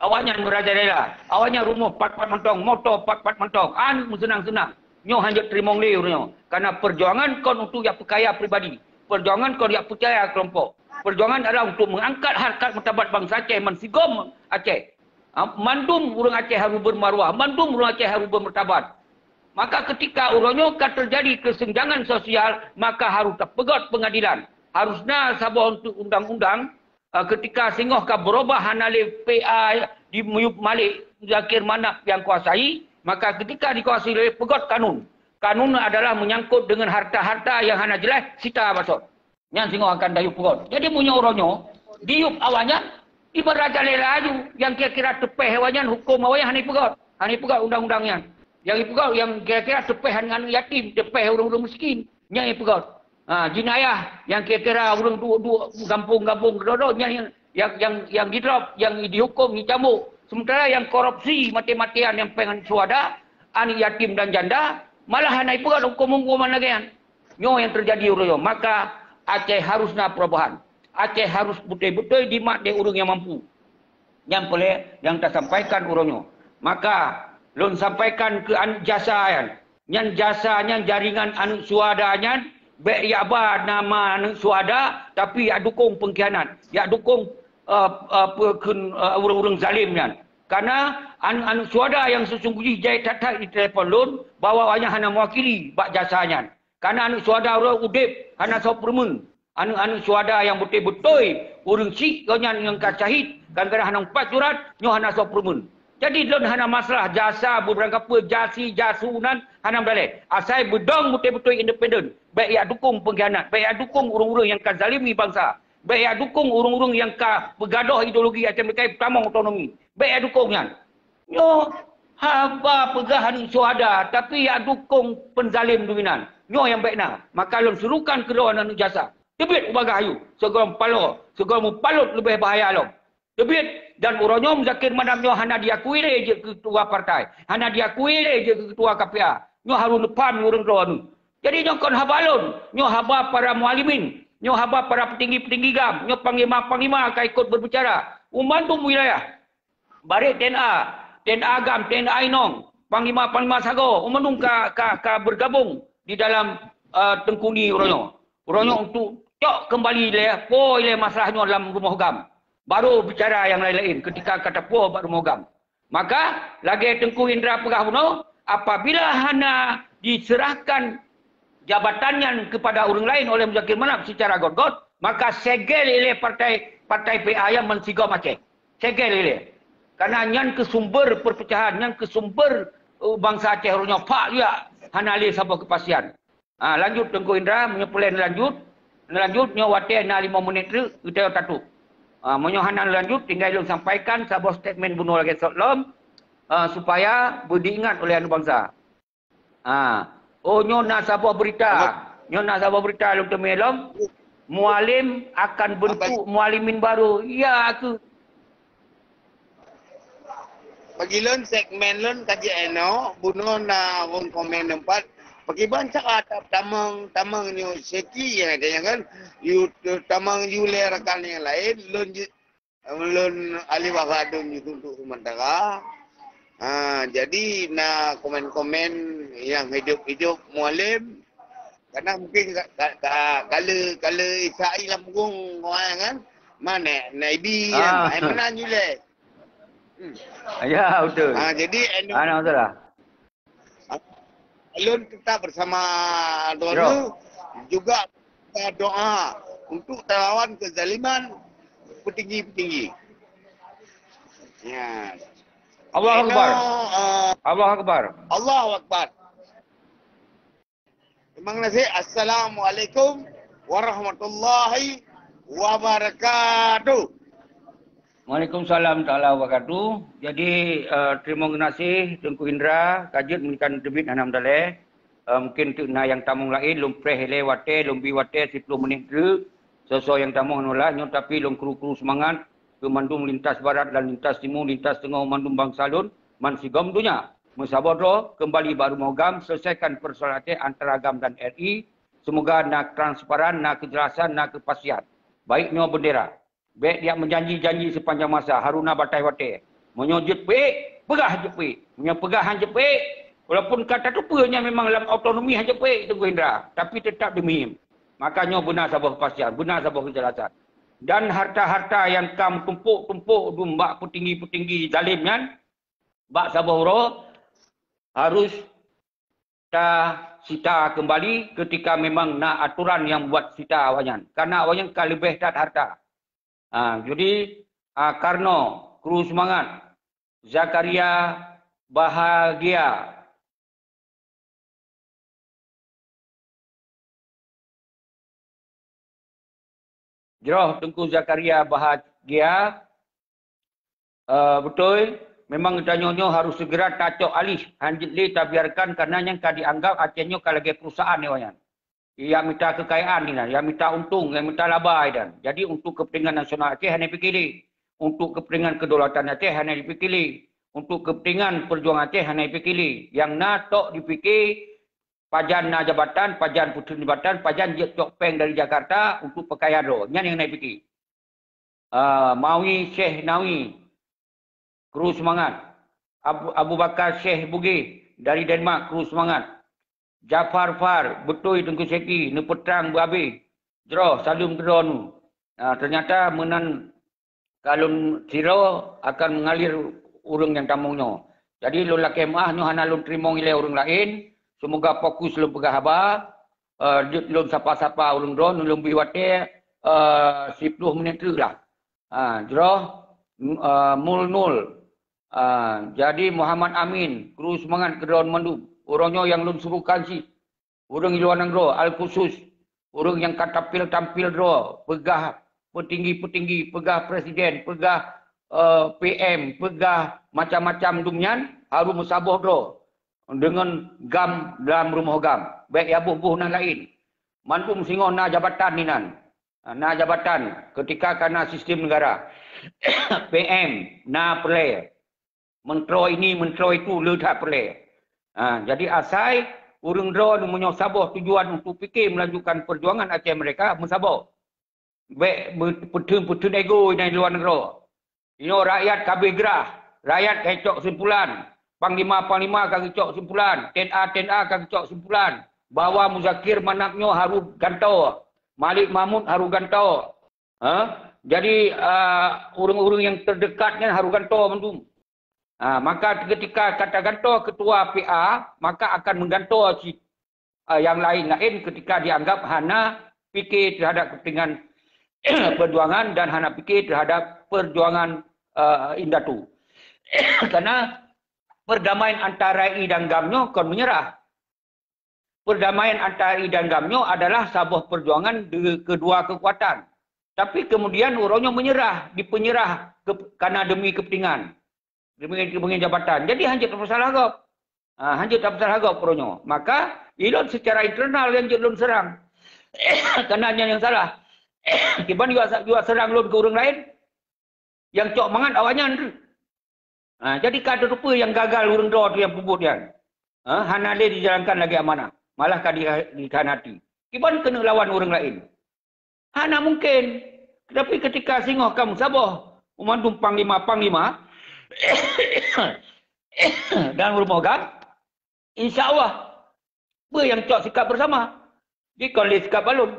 Awaknyan meurajalela, awaknyan rumoh pat-pat mantong, moto pat-pat mantong, aneuëk meuseunang-seunang. Nyoe hanjeuet teurimong lé ureuëng nyoe. Karena perjuangan kon untuk yak peukaya pribadi. Perjuangan kon yak peukaya kelompok. Perjuangan adalah untuk mengangkat harkat martabat bansa Aceh, meusigom Aceh. Ha, mandum ureuëng Aceh harus bermaruah, mandum ureuëng Aceh harus bermartabat. Maka ketika uroe nyoe ka teujadi keusenjangan sosial, maka harus tapeugot peungadilan. Harus na saboh untuk undang-undang, eh, ketika singoh ka berubah hana lé P A di miyup Malik Muzakir Manaf nyang kuasai, maka ketika dikuasai lé peugot kanun. Kanun adalah menyangkut dengan harta-harta yang hana jelas, sita basot. Nyan singoh akan dayup peugot. Jadi meunyoe uroe nyoe, diyup awaknyan, ibarat jalan laju, nyang kira-kira teupeh awaknyan, huköm awaknyan hana peugot. Hana peugot undang-undang nyan. Nyang peugot nyang kira-kira teupeh aneuëk yatim, teupeh ureuëng-ureuëng miskin. Nyan peugot. Ha, jinayah nyang kira-kira ureuëng duek-duek gampông-gampông keudroe-droe, nyan nyang, nyang, nyang, nyang didrop, nyang dihuköm, dicambuk. Sementara nyang korupsi mati-matian nyang péng syuhada, aneuëk yatim dan janda, malah hana peugot huköm-huköman lagée nyan. Nyoe nyang teujadi uroe nyoe. Maka Aceh harus na perubahan. Aceh harus beutôi-beutôi dimat lé ureuëng nyang mampu. Nyang peureulée nyang tasampaikan uroe nyoe. Maka lôn sampaikan keu aneuëk jasa nyan. Nyan jasa nyan, jaringan aneuëk syuhada nyan, bék yak ba nama aneuëk syuhada, tapi yak dukong pengkhianat, yak dukong, eh, eh, peukheun, eh, ureuëng-ureuëng zalim nyan. Karena aneuëk-aneuëk syuhada nyang seusungguh jih jai that-that di telepon lôn bahwa awaknyan hana mewakili bak jasa nyan. Karena aneuëk syuhada uroe udeb hana soe peureumeun. Aneuëk-aneuëk syuhada nyang beutôi-beutôi ureuëng chik gobnyan nyang ka syahid, kadang-kadang hana meupat surat, nyoe hana soe peureumeun. Jadi lôn hana masalah jasa beurangkapeue, jasi, jasu nan hana meudaleh. Asai beudong beutôi-beutôi independen, bék yak dukong pengkhianat, bék yak dukong ureuëng-ureuëng nyang ka zalimi bansa, bék yak dukong ureuëng-ureuëng nyang ka peugadôh ideologi Aceh Merdeka, peutamong otonomi. Bék yak dukong nyan. Nyoe haba peugah aneuëk syuhada, tapi yak dukong peunzalim dominan. Nyoe nyang bék na. Maka lôn serukan keudroe aneuëk jasa, teubiet u bagaih ayue, sigoe mupaloe, sigoe mupalot leubeh bahaya lom. Teubiet, dan uroe nyoe Muzakir Manaf nyoe hana diakui lé jeuet keu ketua partai, hana diakui lé jeuet keu ketua K P A. Nyoe harôh neupaham ureuëng droeneueh. Jadi nyoe kon haba lôn, nyoe haba para mualimin, nyoe haba para peutinggi-peutinggi GAM, nyoe panglima-panglima ka ikot berbicara u mandum wilayah. Barék TNA, TNA GAM, TNA inong, panglima-panglima sagoe, u mandum ka, ka, ka bergabung di dalam, eh, Teungku Ni uroe nyoe. Uroe nyoe untuk cok keumbali lé, po ilée masalah nyoe lam rumoh GAM. Baru bicara nyang laén-laén ketika ka tapuwoe bak rumoh GAM. Maka, lagée Teungku Indra peugah bunoe, apabila hana diserahkan jabatan nyan kepada ureuëng laén oleh Muzakir Manaf secara got-got, maka segel ilée partai, partai P A nyan meusigom Aceh. Segel ilée. Karena nyan keuh sumber perpecahan, nyan keuh sumber, eh, bansa Aceh uroe nyoe phak yak hana lé saboh keupastian. Ha, lanjut Teungku Indra, meunyoe peureulée neulanjut, neulanjut nyoe watée na limong menit treuk, geutanyoe tatôb. Ha, meunyoe hana neulanjut, tinggai lôn sampaikan saboh statement bunoe lagée sot lom, ha, supaya beudiingat oleh aneuëk bansa. Ha. Oh, nyoe na saboh beurita. Apa? Nyoe na saboh beurita lôn teumé lom. Mualim akan bentuk mualimin baru. Ya, aku. Bagi lôn, segmen lôn ka jeuet inoe, bunoe na ureuëng komen teumpat. Pakiban cara ta-, tamong, tamong nyoe seki nyang ada nyan kan. Yu, tamong yu lé rakan nyang laén, lôn ju-, lôn alih wasadum ju tuntuk sementara. Ha, jadi na komen-komen nyang hidup-hidup Mualem. Karena mungkin ka, ka, ka, kala, kala Isa lam punggung, kan? Mana Naibi, kan? Ah. Ai, mana yu lé? Hmm. Ya, betul. Ha, jadi, anu, Ah, nak masalah. Lôn tetap bersama Droeneuh, juga doa untuk talawan kezaliman petinggi-petinggi. Ya. Allahu Akbar. Eno, eh, Allahu Akbar. Allahu Akbar. Terima kasih. Assalamualaikum warahmatullahi wabarakatuh. Waalaikumsalam taala wabarakatuh. Jadi, eh, terima kasih Teungku Indra, ka jeuet meuningkat teubiet hana meudaleh. Eh, mungkin teuk na nyang tamong laén, lôn preh ilée watée, lôn bi watée siploh menit treuk. Soe-soe nyang tamong nyoe lah, nyoe tapi lôn kru-kru seumangat keu mandum lintas barat dan lintas timu, lintas teungoh mandum bansa lôn, man sigom donya. Meusaboh droe, keumbali bak rumoh GAM, selesaikan persoalan Aceh antara GAM dan R I. Seumoga na transparan, na keujelasan, na keupastian. Baik nyoe beundera. Bék jak meujanji-janji seupanjang masa, haruna batai watée. Meunyoe jeuet peuék, peugah jeuet peuék. Meunyoe peugah han jeuet peuék, walaupun ka tateupeue nyan memang lam otonomi han jeuet peuék Teungku Indra, tapi teutap dimiyueb. Maka nyoe beuna saboh keupastian, beuna saboh keujelasan. Dan harta-harta nyang ka meutumpôk-tumpôk dum bak peutinggi-peutinggi zalem nyan, bak saboh uroe harus tasita keumbali keutika memang na atoran nyang buet sita awaknyan. Karena awaknyan ka leubeh that harta. Ha, jadi, ha, Karno, kru seumangat. Zakaria Bahagia. Jroh Teungku Zakaria Bahagia, eh, beutôi, memang tanyoe nyoe harus segera tacok alih, han jeuet lé tabiarkan, karena nyan ka dianggap Aceh nyoe ka lagée perusahaan nyoe nyan. Nyang mita keukayaan inan, nyang mita untông, nyang mita laba inan. Jadi, untuk kepentingan nasional Aceh hana jipike lé. Untuk kepentingan kedaulatan Aceh hana jipike lé. Untuk kepentingan perjuangan Aceh hana jipike lé. Nyang na tok jipike pajan na jabatan, pajan peuteun jabatan, pajan jeuet cok péng dari Jakarta untuk peukaya droe. Nyan nyang na jipike. Ah, Mawi Syekh Nawi, kru seumangat. Abu, Abu Bakar Syekh Bugih dari Denmark, kru seumangat. Jafar Far, beutôi Teungku Syeki, neupeutrang beuabéh. Jroh, saleuem keudroe. Ah, ternyata meunan ka lôn sidroe akan meungalir ureuëng nyang tamong nyoe. Jadi lôn lakée meuáh nyoe hana lôn teurimong ilée ureuëng laén, seumoga fokus lôn peugah haba, eh, jeuet lôn sapa-sapa ureuëng droe, lôn bri watée, eh, siploh menit treuk lah. Ha, jroh, m-, eh, Mul Nul. Ah, jadi Muhammad Amin, kru seumangat keudroe mandum. Uroe nyoe nyang lôn suruhkan cit. Ureuëng luwa nanggroe, al khusus. Ureuëng nyang ka tampil-tampil droe, peugah peutinggi-peutinggi, peugah presiden, peugah, eh, P M, peugah macam-macam dum nyan, harôh meusaboh droe deungon GAM lam rumoh GAM. Bék ya boh-boh nan laén. Mandum singoh na jabatan inan. Na jabatan keutika ka na sistem negara. P M na peureulée. Menteri ini, menteri itu le that peureulée. Ha, jadi asai ureuëng droe meunyoe saboh tujuan untuk pike melanjutkan perjuangan Aceh Merdeka, meusaboh. Bék me-, peutheun-peutheun ego inan luwa nanggroe. Inoe rakyat ka abéh grah, rakyat ka geucok simpulan, panglima-panglima ka geucok simpulan, T N A-T N A ka geucok simpulan bahwa Muzakir Manaf nyoe harôh gantoe, Malik Mahmud harôh gantoe. Ha? Jadi, ah, ureuëng-ureuëng nyang teudekat nyan harôh gantoe mandum. Ha, maka keutika ka tagantoe keutua P A, maka akan meugantoe cit, ah, nyang laén-laén keutika dianggap hana pike teuhadap keupeuntengan peujuangan dan hana pike teuhadap peujuangan, eh, indatu. Karena perdamaian antara R I dan GAM nyoe kon meunyeurah. Perdamaian antara R I dan GAM nyoe adalah saboh peujuangan de-, keudua keukuatan. Tapi kemudian uroe nyoe meunyeurah, dipeunyeurah ke-, karena demi keupeuntengan. Demi, demi jabatan. Jadi han jeuet tapeusalah gob. Ha, han jeuet tapeusalah gob uroe nyoe. Maka, ilôn secara internal nyang jeuet lôn serang. Karena nyan nyang salah. Kiban jua, jua serang lôn keu ureuëng laén. Nyang cok mangat awaknyan tu. Ha, jadi ka teupeue nyang gagal ureuëng droe tu nyang peubuet nyan. Ha, hana lé dijalankan lagée amanah. malah ka di-, dikhianati. Kiban keuneuk lawan ureuëng laén? Hana mungken. Tapi ketika singoh ka meusaboh mandum panglima-panglima dan rumoh GAM, insya Allah, peue nyang cok sikap bersama? Dikon lé sikap balon.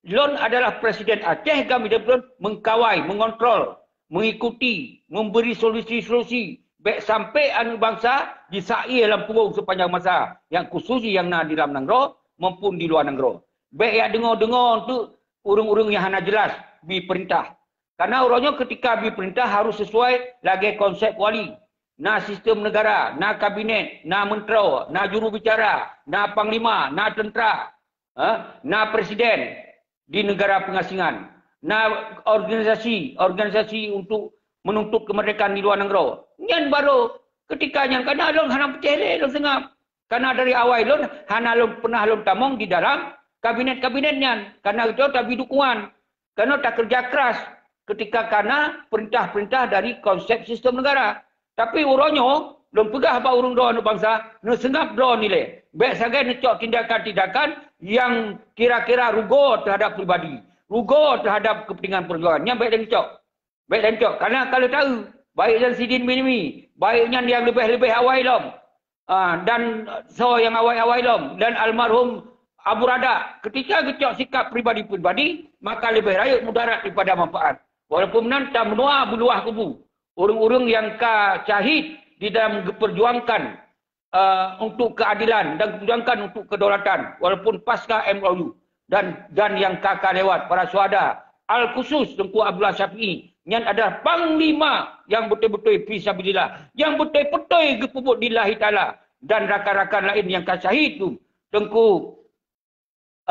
Lôn adalah Presiden Aceh, GAM idéh lôn mengkawai, mengontrol, mengikuti, memberi solusi-solusi. Bék sampai aneuk bansa jisakée lam punggung sepanjang masa, nyang khusus nyang na di dalam nanggroe maupun di luwa nanggroe. Bék jak deungoe-deungoe untuk ureuëng-ureuëng nyang hana jelas bi peurintah. Karena uroe nyoe ketika bi peurintah harus sesuai lagée konsep wali. Na sistem negara, na kabinet, na menteri, na juru bicara, na panglima, na tentera, ha? Na presiden di negara pengasingan, na organisasi, organisasi untuk menuntut kemerdekaan di luwa nanggroe. Nyan baru ketika nyan, karena lôn hana peucaya lé lôn seungab. Karena dari awai lôn hana lôn pernah lôn tamong di dalam kabinet-kabinet nyan. Karena itu tabi dukungan. Karena takerja keras ketika kana perintah-perintah dari konsep sistem negara. Tapi uroe nyoe, lôn peugah bak ureuëng droe aneuk bansa, neuseungab droe nilai. Bék sagai neucok tindakan-tindakan nyang kira-kira rugoe terhadap pribadi, rugoe terhadap kepentingan perjuangan. Nyan bék neucok. Bék neucok. Karena kalau tahu, baik nyan sidin minimi, baik nyan nyang leubeh-leubeh awai lom, ah, dan soe nyang awai-awai lom, dan almarhum Abu Radak, ketika geucok sikap pribadi-pribadi, maka leubeh rayeuk mudarat daripada manfaat. Walaupun meunan, tameunoe beuluwah kubu ureuëng-ureuëng nyang ka syahid di dalam geupeurjuangkan, eh, untuk keadilan dan geupeurjuangkan untuk kedaulatan, walaupun pasca M O U dan, dan nyang ka, ka lewat, para syuhada, al khusus Teungku Abdullah Syafi'i, nyan adalah panglima nyang beutôi-beutôi fi sabilillah, nyang beutôi-beutôi geupeubuet lillahi taala, dan rakan-rakan laén nyang ka syahid tu, Teungku,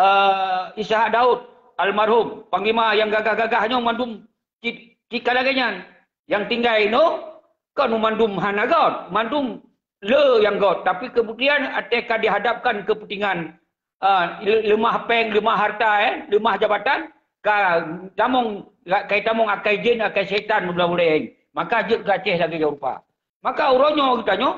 eh, Ishak Daud, almarhum, panglima nyang gagah-gagah nyoe mandum cit, cit ka lagée nyan. Nyang tinggai inoe kon mandum hana göt, mandum le nyang göt, tapi kemudian até ka dihadapkan kepentingan, ah, le-, leumah péng, leumah harta, eh, leumah jabatan, ka tamong, ka tamong akai jén, akai syaitan meubloe-bloe. Maka jeuet keu Aceh lagée nyoe rupa. Maka uroe nyoe geutanyoe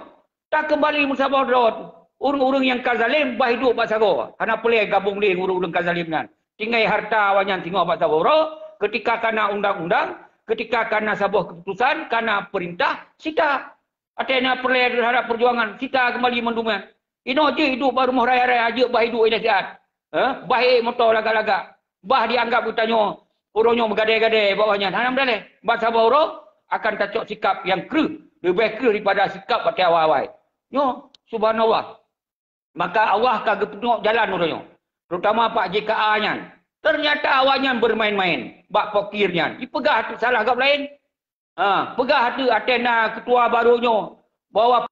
takeumbali meusaboh droe. Ureuëng-ureuëng nyang ka zalem bah iduek bak sagoe, hana peureulée gabong lé ngon ureuëng-ureuëng ka zalem nyan. Tinggai harta awaknyan singoh bak saboh uroe, ketika kana undang-undang, ketika kana saboh keuputusan, kana peurintah, sita. Até na peureulée terhadap peujuangan, sita keumbali mandum nyan. Inoe jeuet iduek bak rumoh raya-raya, jeuet bah iduek ilée siat. Eh, bah ék moto lagak-lagak. Bah dianggap geutanyoe uroe nyoe meugadée-gadée bak awaknyan. Hana meudaleh. Ban saboh uroe akan tacok sikap nyang kreueh, leubeh kreueh daripada sikap watée awai-awai. Nyoe, subhanallah. Maka Allah ka geupeunuh jalan uroe nyoe, terutama Pak J K A nyan. Ternyata awaknyan bermain-main bak pokir nyan. Jipeugah salah gob laén. Ha, peugah ateueh até na ketua baru nyoe bahwa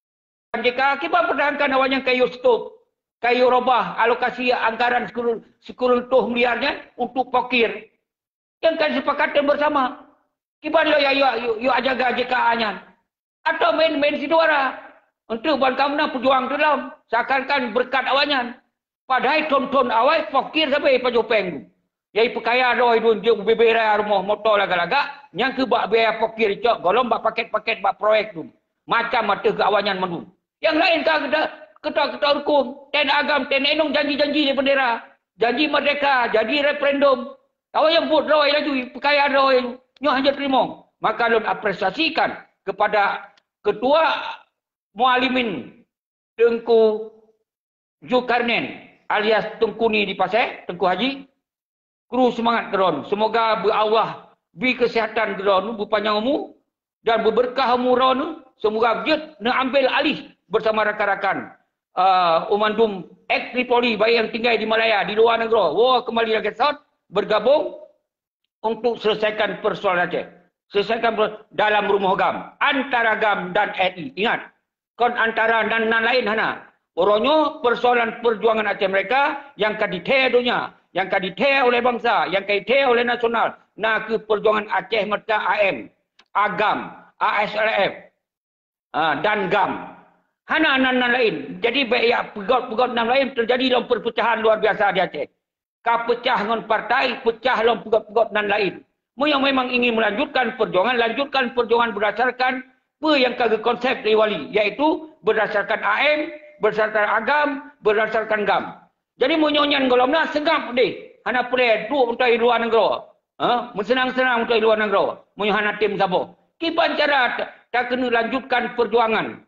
J K A kiban pertahankan awaknyan kayue stop, kayue robah alokasi anggaran sikureueng, sikureueng reutôh miliar nyan untuk pokir. Nyang ka disepakati bersama. Kiban lôn ya, ya, ya, ya jaga J K A nyan. Atau main-main sidara. Untuk ban kamoe na peujuang teulom, seakan-akan berkat awaknyan. Padahai thon-thon awai pokir sabe pajoh péng tu. Yai peukaya droe dun jeuet bubé raya rumoh moto lagak-lagak, nyang keu bak biaya pokir cok golom bak paket-paket bak proyek tu. Macam ateueh keu awaknyan mandum. Nyang laén ka keudroe-keudroe rukon, ten agam, ten enong janji-janji lé bendera, janji merdeka, janji referendum. Awaknyan buet droe laju, peukaya droe, nyoe hana teurimong. Maka lôn apresiasikan kepada Ketua Mualimin Teungku Zulkarnain alias Teungku Ni di Pasé, Teungku Haji, kru seumangat keu droeneuh. Seumoga beu Allah bri keuseuhatan keu droeneuh, beupanyang umu dan beubeurkah umu droeneuh. Seumoga jeuet neuambil alih bersama rakan-rakan, eh, u mandum ex Tripoli, baik nyang tinggai di Malaya, di luwa nanggroe, woe keumbali lagée sot, bergabung untuk selesaikan persoalan Aceh. Selesaikan per-, dalam rumoh GAM, antara GAM dan R I. Ingat, kon antara nan, nan laén hana. Uroe nyoe persoalan perjuangan Aceh Merdeka nyang ka dithée donya, nyang ka dithée oleh bansa, nyang ka dithée oleh nasional, na kheueh perjuangan Aceh Merdeka A M, AGAM, A S R F, ah, dan GAM. Hana nan, nan laén. Jadi bék jak peugot-peugot nan laén, terjadi lom perpecahan luar biasa di Aceh. Ka peucah ngon partai, peucah lom peugot-peugot nan laén. Meunyoe memang ingin melanjutkan perjuangan, lanjutkan perjuangan berdasarkan peue nyang ka geukonsep lé wali, yaitu berdasarkan A M, berdasarkan agam, berdasarkan gam. Jadi meunyoe nyan gohlom na seungab deh, hana peureulée duek meutai luwa nanggroe. Ha? Meuseunang-seunang meutai luwa nanggroe. Meunyoe hana tem saboh. Kiban cara ta-, takeuneuk lanjutkan peujuangan.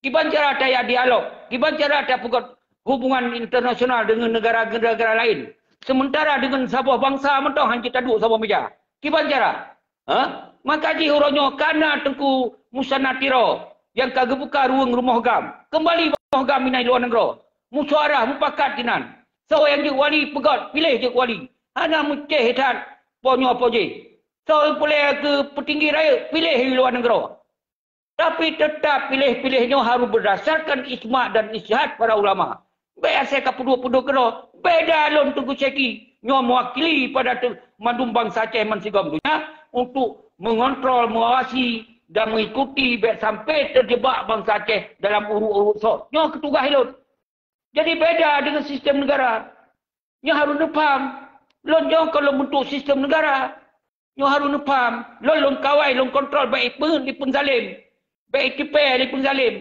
Kiban cara tajak dialog, kiban cara tapeugét hubungan internasional deungon negara-negara laén. Sementara deungon saboh bansa mantong hana jeuet taduek saboh meja. Kiban cara? Ha? Maka jih uroe nyoe kana Teungku Musanna Tiro nyang ka geubuka ruweueng rumoh gam. Keumbali rumoh gam inan luwa nanggroe. Musyawarah mupakat inan. Soe nyang jeuet wali peugét, piléh jeuet wali. Hana meucéh that po nyoe po jéh. Soe peureulée keu peutinggi rayeuk, piléh luwa nanggroe. Tapi teutap piléh-piléh nyoe harôh beurdasarkan ijma dan ijtihad para ulama. Bék asai ka peuduek-peuduek keudroe. Beda lôn Teungku Syeki. Nyoe meuwakili pada teu-, mandum bansa Aceh bansigom donya untuk mengontrol, mengawasi dan mengikuti bék sampai terjebak bansa Aceh dalam uruk-uruk sot. Nyoe keu tugaih lôn. Jadi beda deungon sistem negara. Nyoe harôh neupaham. Lôn nyoe kon lôn bentuk sistem negara. Nyoe harôh neupaham. Lôn, lôn kawai, lôn kontrol bék ipeungét lé peungzalim. Bék itipée lé peungzalim.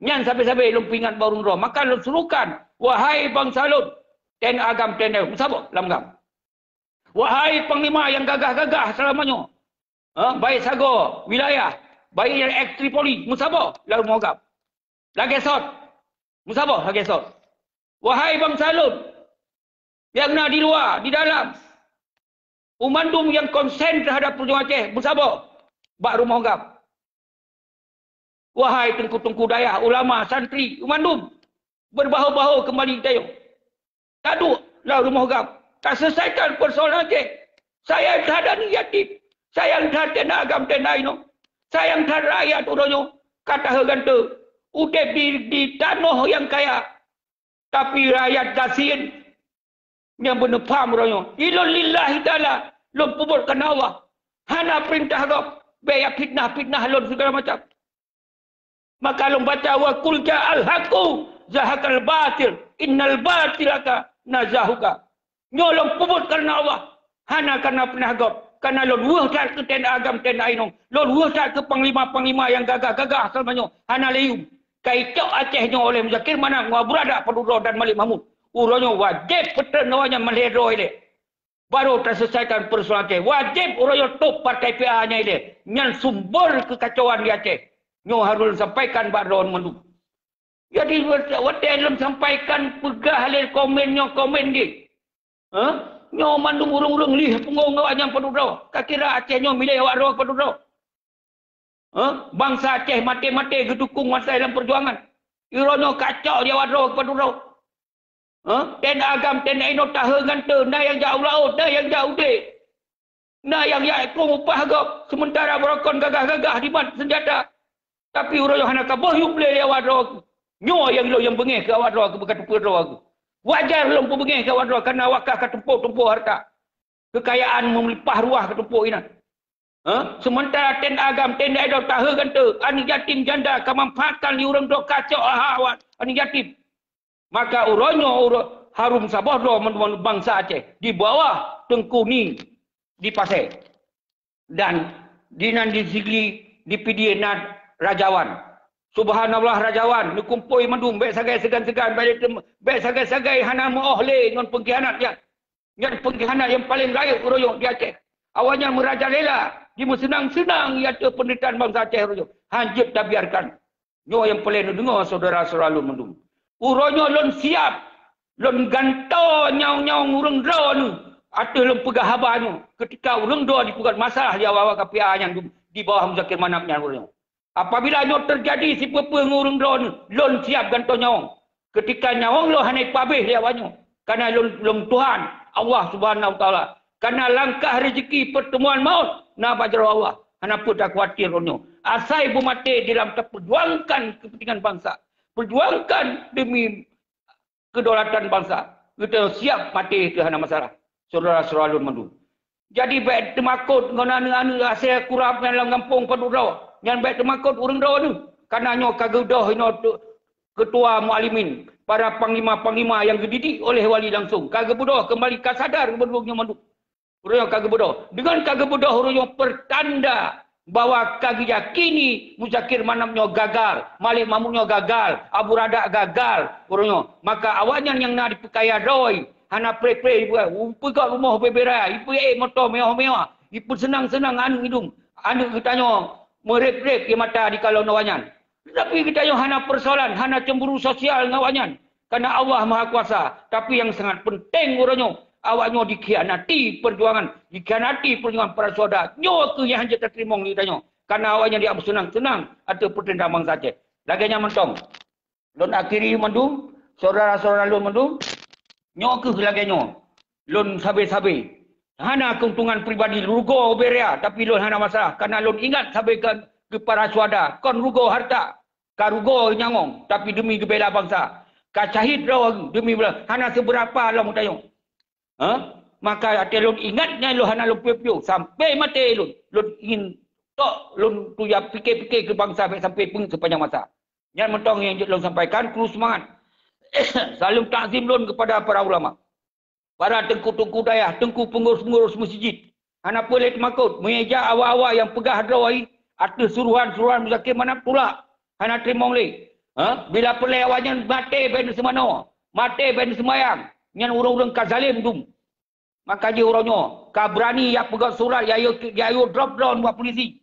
Nyan sabe-sabe lôn peuingat bak ureuëng droe. Maka lôn serukan, wahai bansa lôn, T N A gam, T N A, meusaboh lam gam. Wahai panglima nyang gagah-gagah seulama nyoe, ha, baik sagoe wilayah, baik nyang eks Tripoli, meusaboh lam rumoh gam. Lagée sot, meusaboh lagée sot. Wahai bansa lôn, nyang na di luwa, di dalam, u mandum nyang konsen teuhadab peujuangan Aceh, meusaboh bak rumoh gam. Wahai teungku-teungku dayah, ulama, santri, u mandum, beureubaho-baho keumbali tanyoe. Taduek lam rumoh gam, taseuleusakan peusoalan Aceh. Sayang that aneuk yatim, sayang that T N A gam, T N A inoe, sayang that rakyat uroe nyoe ka taheu gante, udeb di, di tanoh nyang kaya, tapi rakyat gasien. Nyang beuneupham uroe nyoe, ilôn lillahi taala, lôn peubuet kareuna Allah. Hana peurintah gob, bék ya fitnah-fitnah lôn sigala macam. Maka lôn baca, "Wa qul ja'al haqqu zahaqal batil, innal batila kana zahuqa." Nyoe lôn peubuet kareuna Allah, hana kareuna peurintah gob. Kareuna lôn weueh that keu T N A gam, T N A inoe, lôn weueh that keu panglima-panglima nyang gagah-gagah seulama nyoe, hana lé yum. Ka icok Aceh nyoe oleh Muzakir Manaf ngon Abu Radak Padubdroe dan Malik Mahmud. Uroe nyoe wajéb peutreun awak nyan malhée droe ilée. Barô taseuleusakan peusoalan Aceh. Wajéb uroe nyoe top partai P A nyan ilée. Nyan sumber keukacauan di Aceh. Nyoe harôh lôn sampaikan bak droe mandum. Jadi, watée lôn sampaikan peugah lé komen nyoe komen jih. Ha? Nyoe mandum ureuëng-ureuëng lih punggong awak nyan Padubdroe. Kakira Aceh nyoe milék awak droe Padubdroe. Eh, bansa Aceh maté-maté geudukong bansa lam peujuangan. Uroe nyoe kacok di awak droe keu Padubdroe. Eh, T N A gam, T N A inoe taheu gante, na nyang jak u laôt, na nyang jak udeb. Na nyang jak krueng upah gob, seumeuntara beurokon gagah-gagah jimat seunjata. Tapi uroe nyoe hana ka boh yub lé awak droe. Nyoe nyang lôn nyang beungéh keu awak droe, keu beukatupeue droe. Wajar lôn peubeungéh keu awak droe, kareuna awak kah ka tumpôk-tumpôk hareuta. Keukayaan meulipah ruah ka tumpôk inan. Ha? Seumeuntara T N A gam, T N A inoe taheu gante, aneuk yatim janda ka manfaatkan lé ureuëng droe kacok hak awak aneuk yatim. Maka uroe nyoe uroe harôh saboh droe mandum bansa Aceh di bawah Teungku Ni di Pasé. Dan di nan di Sigli di Pidie na Rajawan. Subhanallah, Rajawan neukumpôi mandum, bék sagai seugan-seugan, bék, bék sagai-sagai hana meuoh lé ngon peungkhianat nyan. Nyan peungkhianat nyang paleng rayeuk uroe nyoe di Aceh. Awaknyan meurajalela, jimeuseunang-seunang ateueh peunderitahan bansa Aceh uroe nyoe. Hanjeuet tabiarkan. Nyoe nyang paleng neudeungoe syedara-syedara lôn mandum. Uroe nyoe lôn siab, lôn gantoe nyawöng-nyawöng ureuëng droeneuh ateueh lôn peugah haba nyoe. Keutika ureuëng droe jipeugét masalah di awak-awak K P A nyan di bawah Muzakir Manaf nyan uroe nyoe. Apabila nyoe teujadi sipeue-peue ngon ureuëng droeneuh, lôn siab gantoe nyawöng. Keutika nyawöng lôn hana ipabéh lé awaknyoe, kareuna lôn, lôn Tuhan, Allah Subhanahu wa Taala. Kareuna langkah rezeki, peuteumuan maut na bak jaroe Allah. Hana peue takhuatir uroe nyoe. Asai beumaté dilam tapeujuangkan keupeuntingan bansa. Peujuangkan demi kedaulatan bansa. Geutanyoe siab maté keu hana masalah. Syedara-syedara lôn mandum. Jadi bék teumakot ngon aneuk-aneuk asée kurab nyang lam gampông Padubdroe. Nyan bék teumakot ureuëng droeneuh. Kareuna nyoe ka geudoh inoe tu-, keutua mualimin, para panglima-panglima nyang geudidik oleh wali langsong. Ka geubeudôh keumbali ka sadar ureuëng nyoe mandum. Ureuëng nyoe ka geubeudôh. Deungon ka geubeudôh ureuëng nyoe peurtanda bahwa ka geuyakini Muzakir Manaf nyoe gagal, Malik Mahmud nyoe gagal, Abu Radak gagal, uroe nyoe. Maka awaknyan nyang na di peukaya droe, hana preh-preh, ipeugöt rumoh bubé raya, ipeuék moto mewah-mewah, ipeuseunang-seunang aneuk idum, aneuk geutanyoe meureb-reb di mata di kalon awaknyan. Tetapi geutanyoe hana peusoalan, hana cemburu sosial ngon awaknyan. Karena Allah Maha Kuasa. Tapi nyang sangat penting uroe nyoe, awaknyoe dikhianati perjuangan, dikhianati perjuangan para syuhada. Nyoe keuh nyang hanjeuet tateurimong lé geutanyoe. Karena awaknyan jak meuseunang-seunang ateueh peuteuntra bansa Aceh. Lagèe nyan mantong. Lôn akhiri mandum, syedara-syedara lôn mandum, nyoe keuh lagèe nyoe. Lôn sabe-sabe. Hana keuntungan pribadi, rugoe ubé raya, tapi lôn hana masalah. Karena lôn ingat sabe keu, keu para syuhada, kon rugoe hareuta, ka rugoe nyawöng, tapi demi geubela bansa. Ka syahid droe demi bela, hana seubeurapa lom tanyoe. Ha? Maka watèe lôn ingat nyan lôn hana lôn piôh-piôh. Sampai maté lôn, lôn ingin tok lôn tuya pike-pike keu bansa bèk sampai peungeuet sepanjang masa. Nyan mantong nyang jeuet lôn sampaikan, kru seumangat. Saleuem takzim lôn keupada para ulama, para teungku-teungku dayah, teungku peungurus-peungurus meuseujid. Hana peue lé teumakot, meunyo jak awak-awak nyang peugah droe ateueh suruhan-suruhan Muzakir Manaf, tulak. Hana teurimong lé. Ha? Bila peureulèe awaknyan maté bèk neuseumanoe, maté bèk neuseumayang, nyan ureueng-ureueng ka zalém dum. Maka jih uroe nyoe ka beurani jak peugöt surat, jak yue, jak yue drop droe bak pulisi.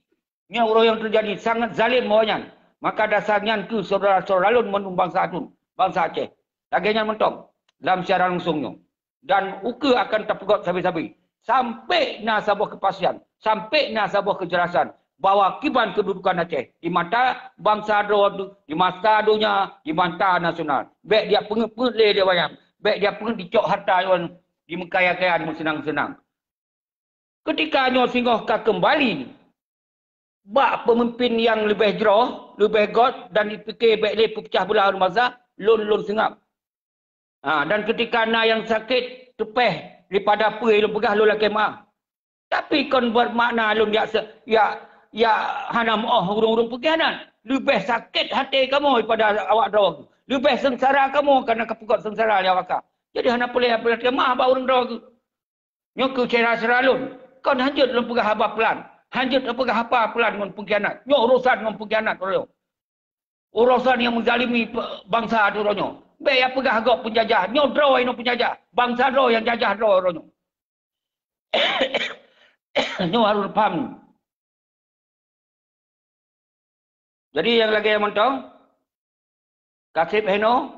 Nyoe uroe nyang teujadi sangat zalém awaknyan. Maka dasar nyan keuh syedara-syedara lôn mandum bansa Aceh, bansa Aceh. Lagèe nyan mantong lam siaran langsung nyoe. Dan ukeue akan tapeugöt sabe-sabe. Sampai na saboh keupastian, sampai na saboh keujelasan bahwa kiban keududukan Aceh di mata bansa droe, di mata donya, di mata nasional. Bèk jak peungeuet-peungeuet lé di awaknyan. Bèk jak peungeuet dicok hareuta awaknyan, dimeukaya-kaya, dimeuseunang-seunang. Keutika nyoe singoh ka keumbali bak peumimpin nyang leubeh jroh, leubeh göt dan jipike bèk lé peupeucah beulah ureueng bansa, lôn, lôn seungab. Ha, dan keutika na nyang sakét teupèh daripada peue lôn peugah, lôn lakèe meu'ah. Tapi kon beumakna lôn jak se-, jak, jak hana meu'oh ureueng-ureueng peungkhianat. Leubeh sakét até kamoe daripada awak droe. Leubeh seungsara kamoe kareuna kapeugöt seungsara lé awak ka. Jadi hana peue lé lakèe meu'ah bak ureueng droe. Nyoe keuh syedara-syedara lôn, kon hanjeuet lôn peugah haba plan, hanjeuet lôn peugah haba plan ngon peungkhianat. Nyoe urosan ngon peungkhianat uroe nyoe. Urosan nyang meuzalimi pe-, bansa uroe nyoe. Bèk jak peugah gob peunjajah, nyoe droe nyang peunjajah, bansa droe nyang jajah droe uroe nyoe. Nyoe harôh paham. Jadi nyang lagèe nyan mantong, ka seb henoe,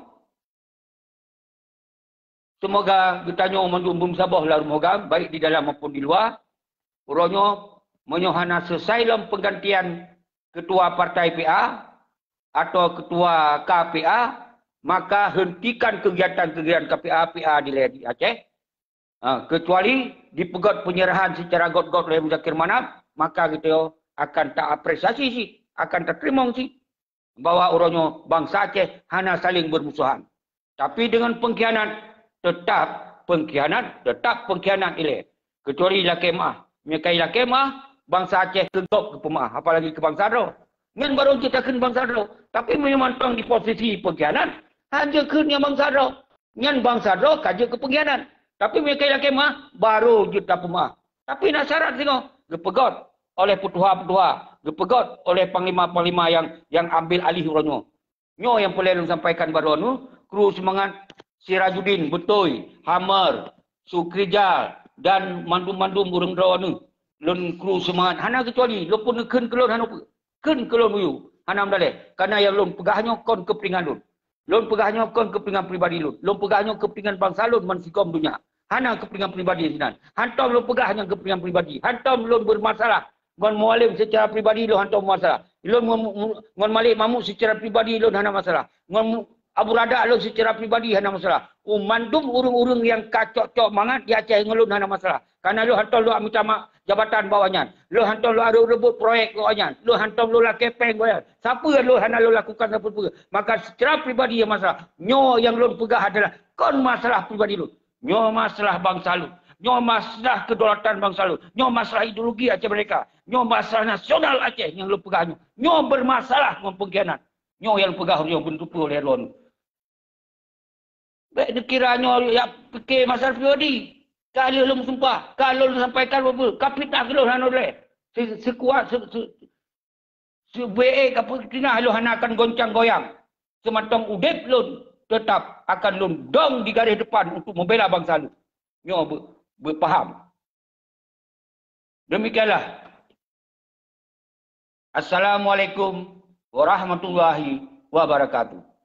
seumoga geutanyoe mandum beumeusaboh lam rumoh agam, baik di dalam maupun di luwa. Uroe nyoe, meunyoe hana seusai lom peugantian keutua partai P A atau keutua K P A, maka heuntikan keugiatan-keugiatan K P A, P A di, di Aceh. Ha, keucuali jipeugöt peunyeurahan seucara göt-göt lé Muzakir Manaf, maka geutanyoe akan taapresiasi cit, akan tateurimong cit bahwa uroe nyoe bansa Aceh hana saléng beurmusohan. Tapi deungon peungkhianat, teutap peungkhianat, teutap peungkhianat ilèe. Keucuali lakèe meu'ah. Meunyoe ka lakèe meu'ah, bansa Aceh keu gob keu peumeu'ah, apalagi keu bansa droe. Nyan barô jeuet takheun bansa droe. Tapi meunyoe mantong di posisi peungkhianat, hanjeuet kheun nyan bansa droe. Nyan bansa droe ka jeuet keu peungkhianat. Tapi meunyoe ka lakèe meu'ah, barô jeuet tapeumeu'ah. Tapi na syarat singoh, geupeugöt oleh peutuha-peutuha, geupeugöt oleh panglima-panglima nyang, nyang ambil alih uroe nyoe. Nyoe nyang peureulèe lôn sampaikan bak droeneuh, kru seumangat Sirajuddin, Beutôi, Hammer, Sukrijal, dan mandum-mandum ureueng droeneuh. Lôn kru seumangat hana keucuali, lôn pun neukheun keu lôn hana peue. Kheun keu lôn miyueb, hana meudaleh. Kareuna nyang lôn peugah nyoe kon keupeuntengan lôn. Lôn peugah nyoe kon keupeuntengan pribadi lôn. Lôn peugah nyoe keupeuntengan bansa lôn ban sigom donya. Hana keupeuntengan pribadi sinan. Hantom lôn peugah nyang keupeuntengan pribadi. Hantom lôn beurmasalah ngon Mualem seucara pribadi, lôn hantom masalah. Lôn ngon, ngon Malik Mahmud seucara pribadi lôn hana masalah. Ngon Abu Radak lôn seucara pribadi hana masalah. U mandum ureueng-ureueng nyang ka cok-cok mangat di Aceh ngon lôn hana masalah. Kareuna lôn hantom lôn mita ma-, jabatan bak awaknyan. Lôn hantom lôn reubot proyek bak awaknyan. Lôn hantom lôn lakèe pèng bak awaknyan. Sapeue lôn hana lôn lakukan sapeue-peue. Maka seucara pribadi nyang masalah. Nyoe nyang lôn peugah adalah kon masalah pribadi lôn. Nyoe masalah bansa lôn. Nyoe masalah kedaulatan bansa lôn. Nyoe masalah ideologi Aceh Merdeka. Nyoe masalah nasional Aceh nyang lôn peugah nyoe. Nyoe beurmasalah ngon peungkhianat. Nyoe nyang lôn peugah nyoe beutôi lé lôn. Bèk neukira nyoe jak pike masalah pribadi. Ka lheueh lôn meusumpah, ka lôn sampaikan peue-peue, ka fitnah keu lôn hana lé. Se-, seukuat, se-, se-, Seubeuet ka peutinah lôn hana akan goncang goyang. Seumantong udeb lôn, teutap akan lôn dong di garéh depan untuk meubela bansa lôn. Nyoe beu-, beupaham. Demikianlah. Assalamualaikum warahmatullahi wabarakatuh.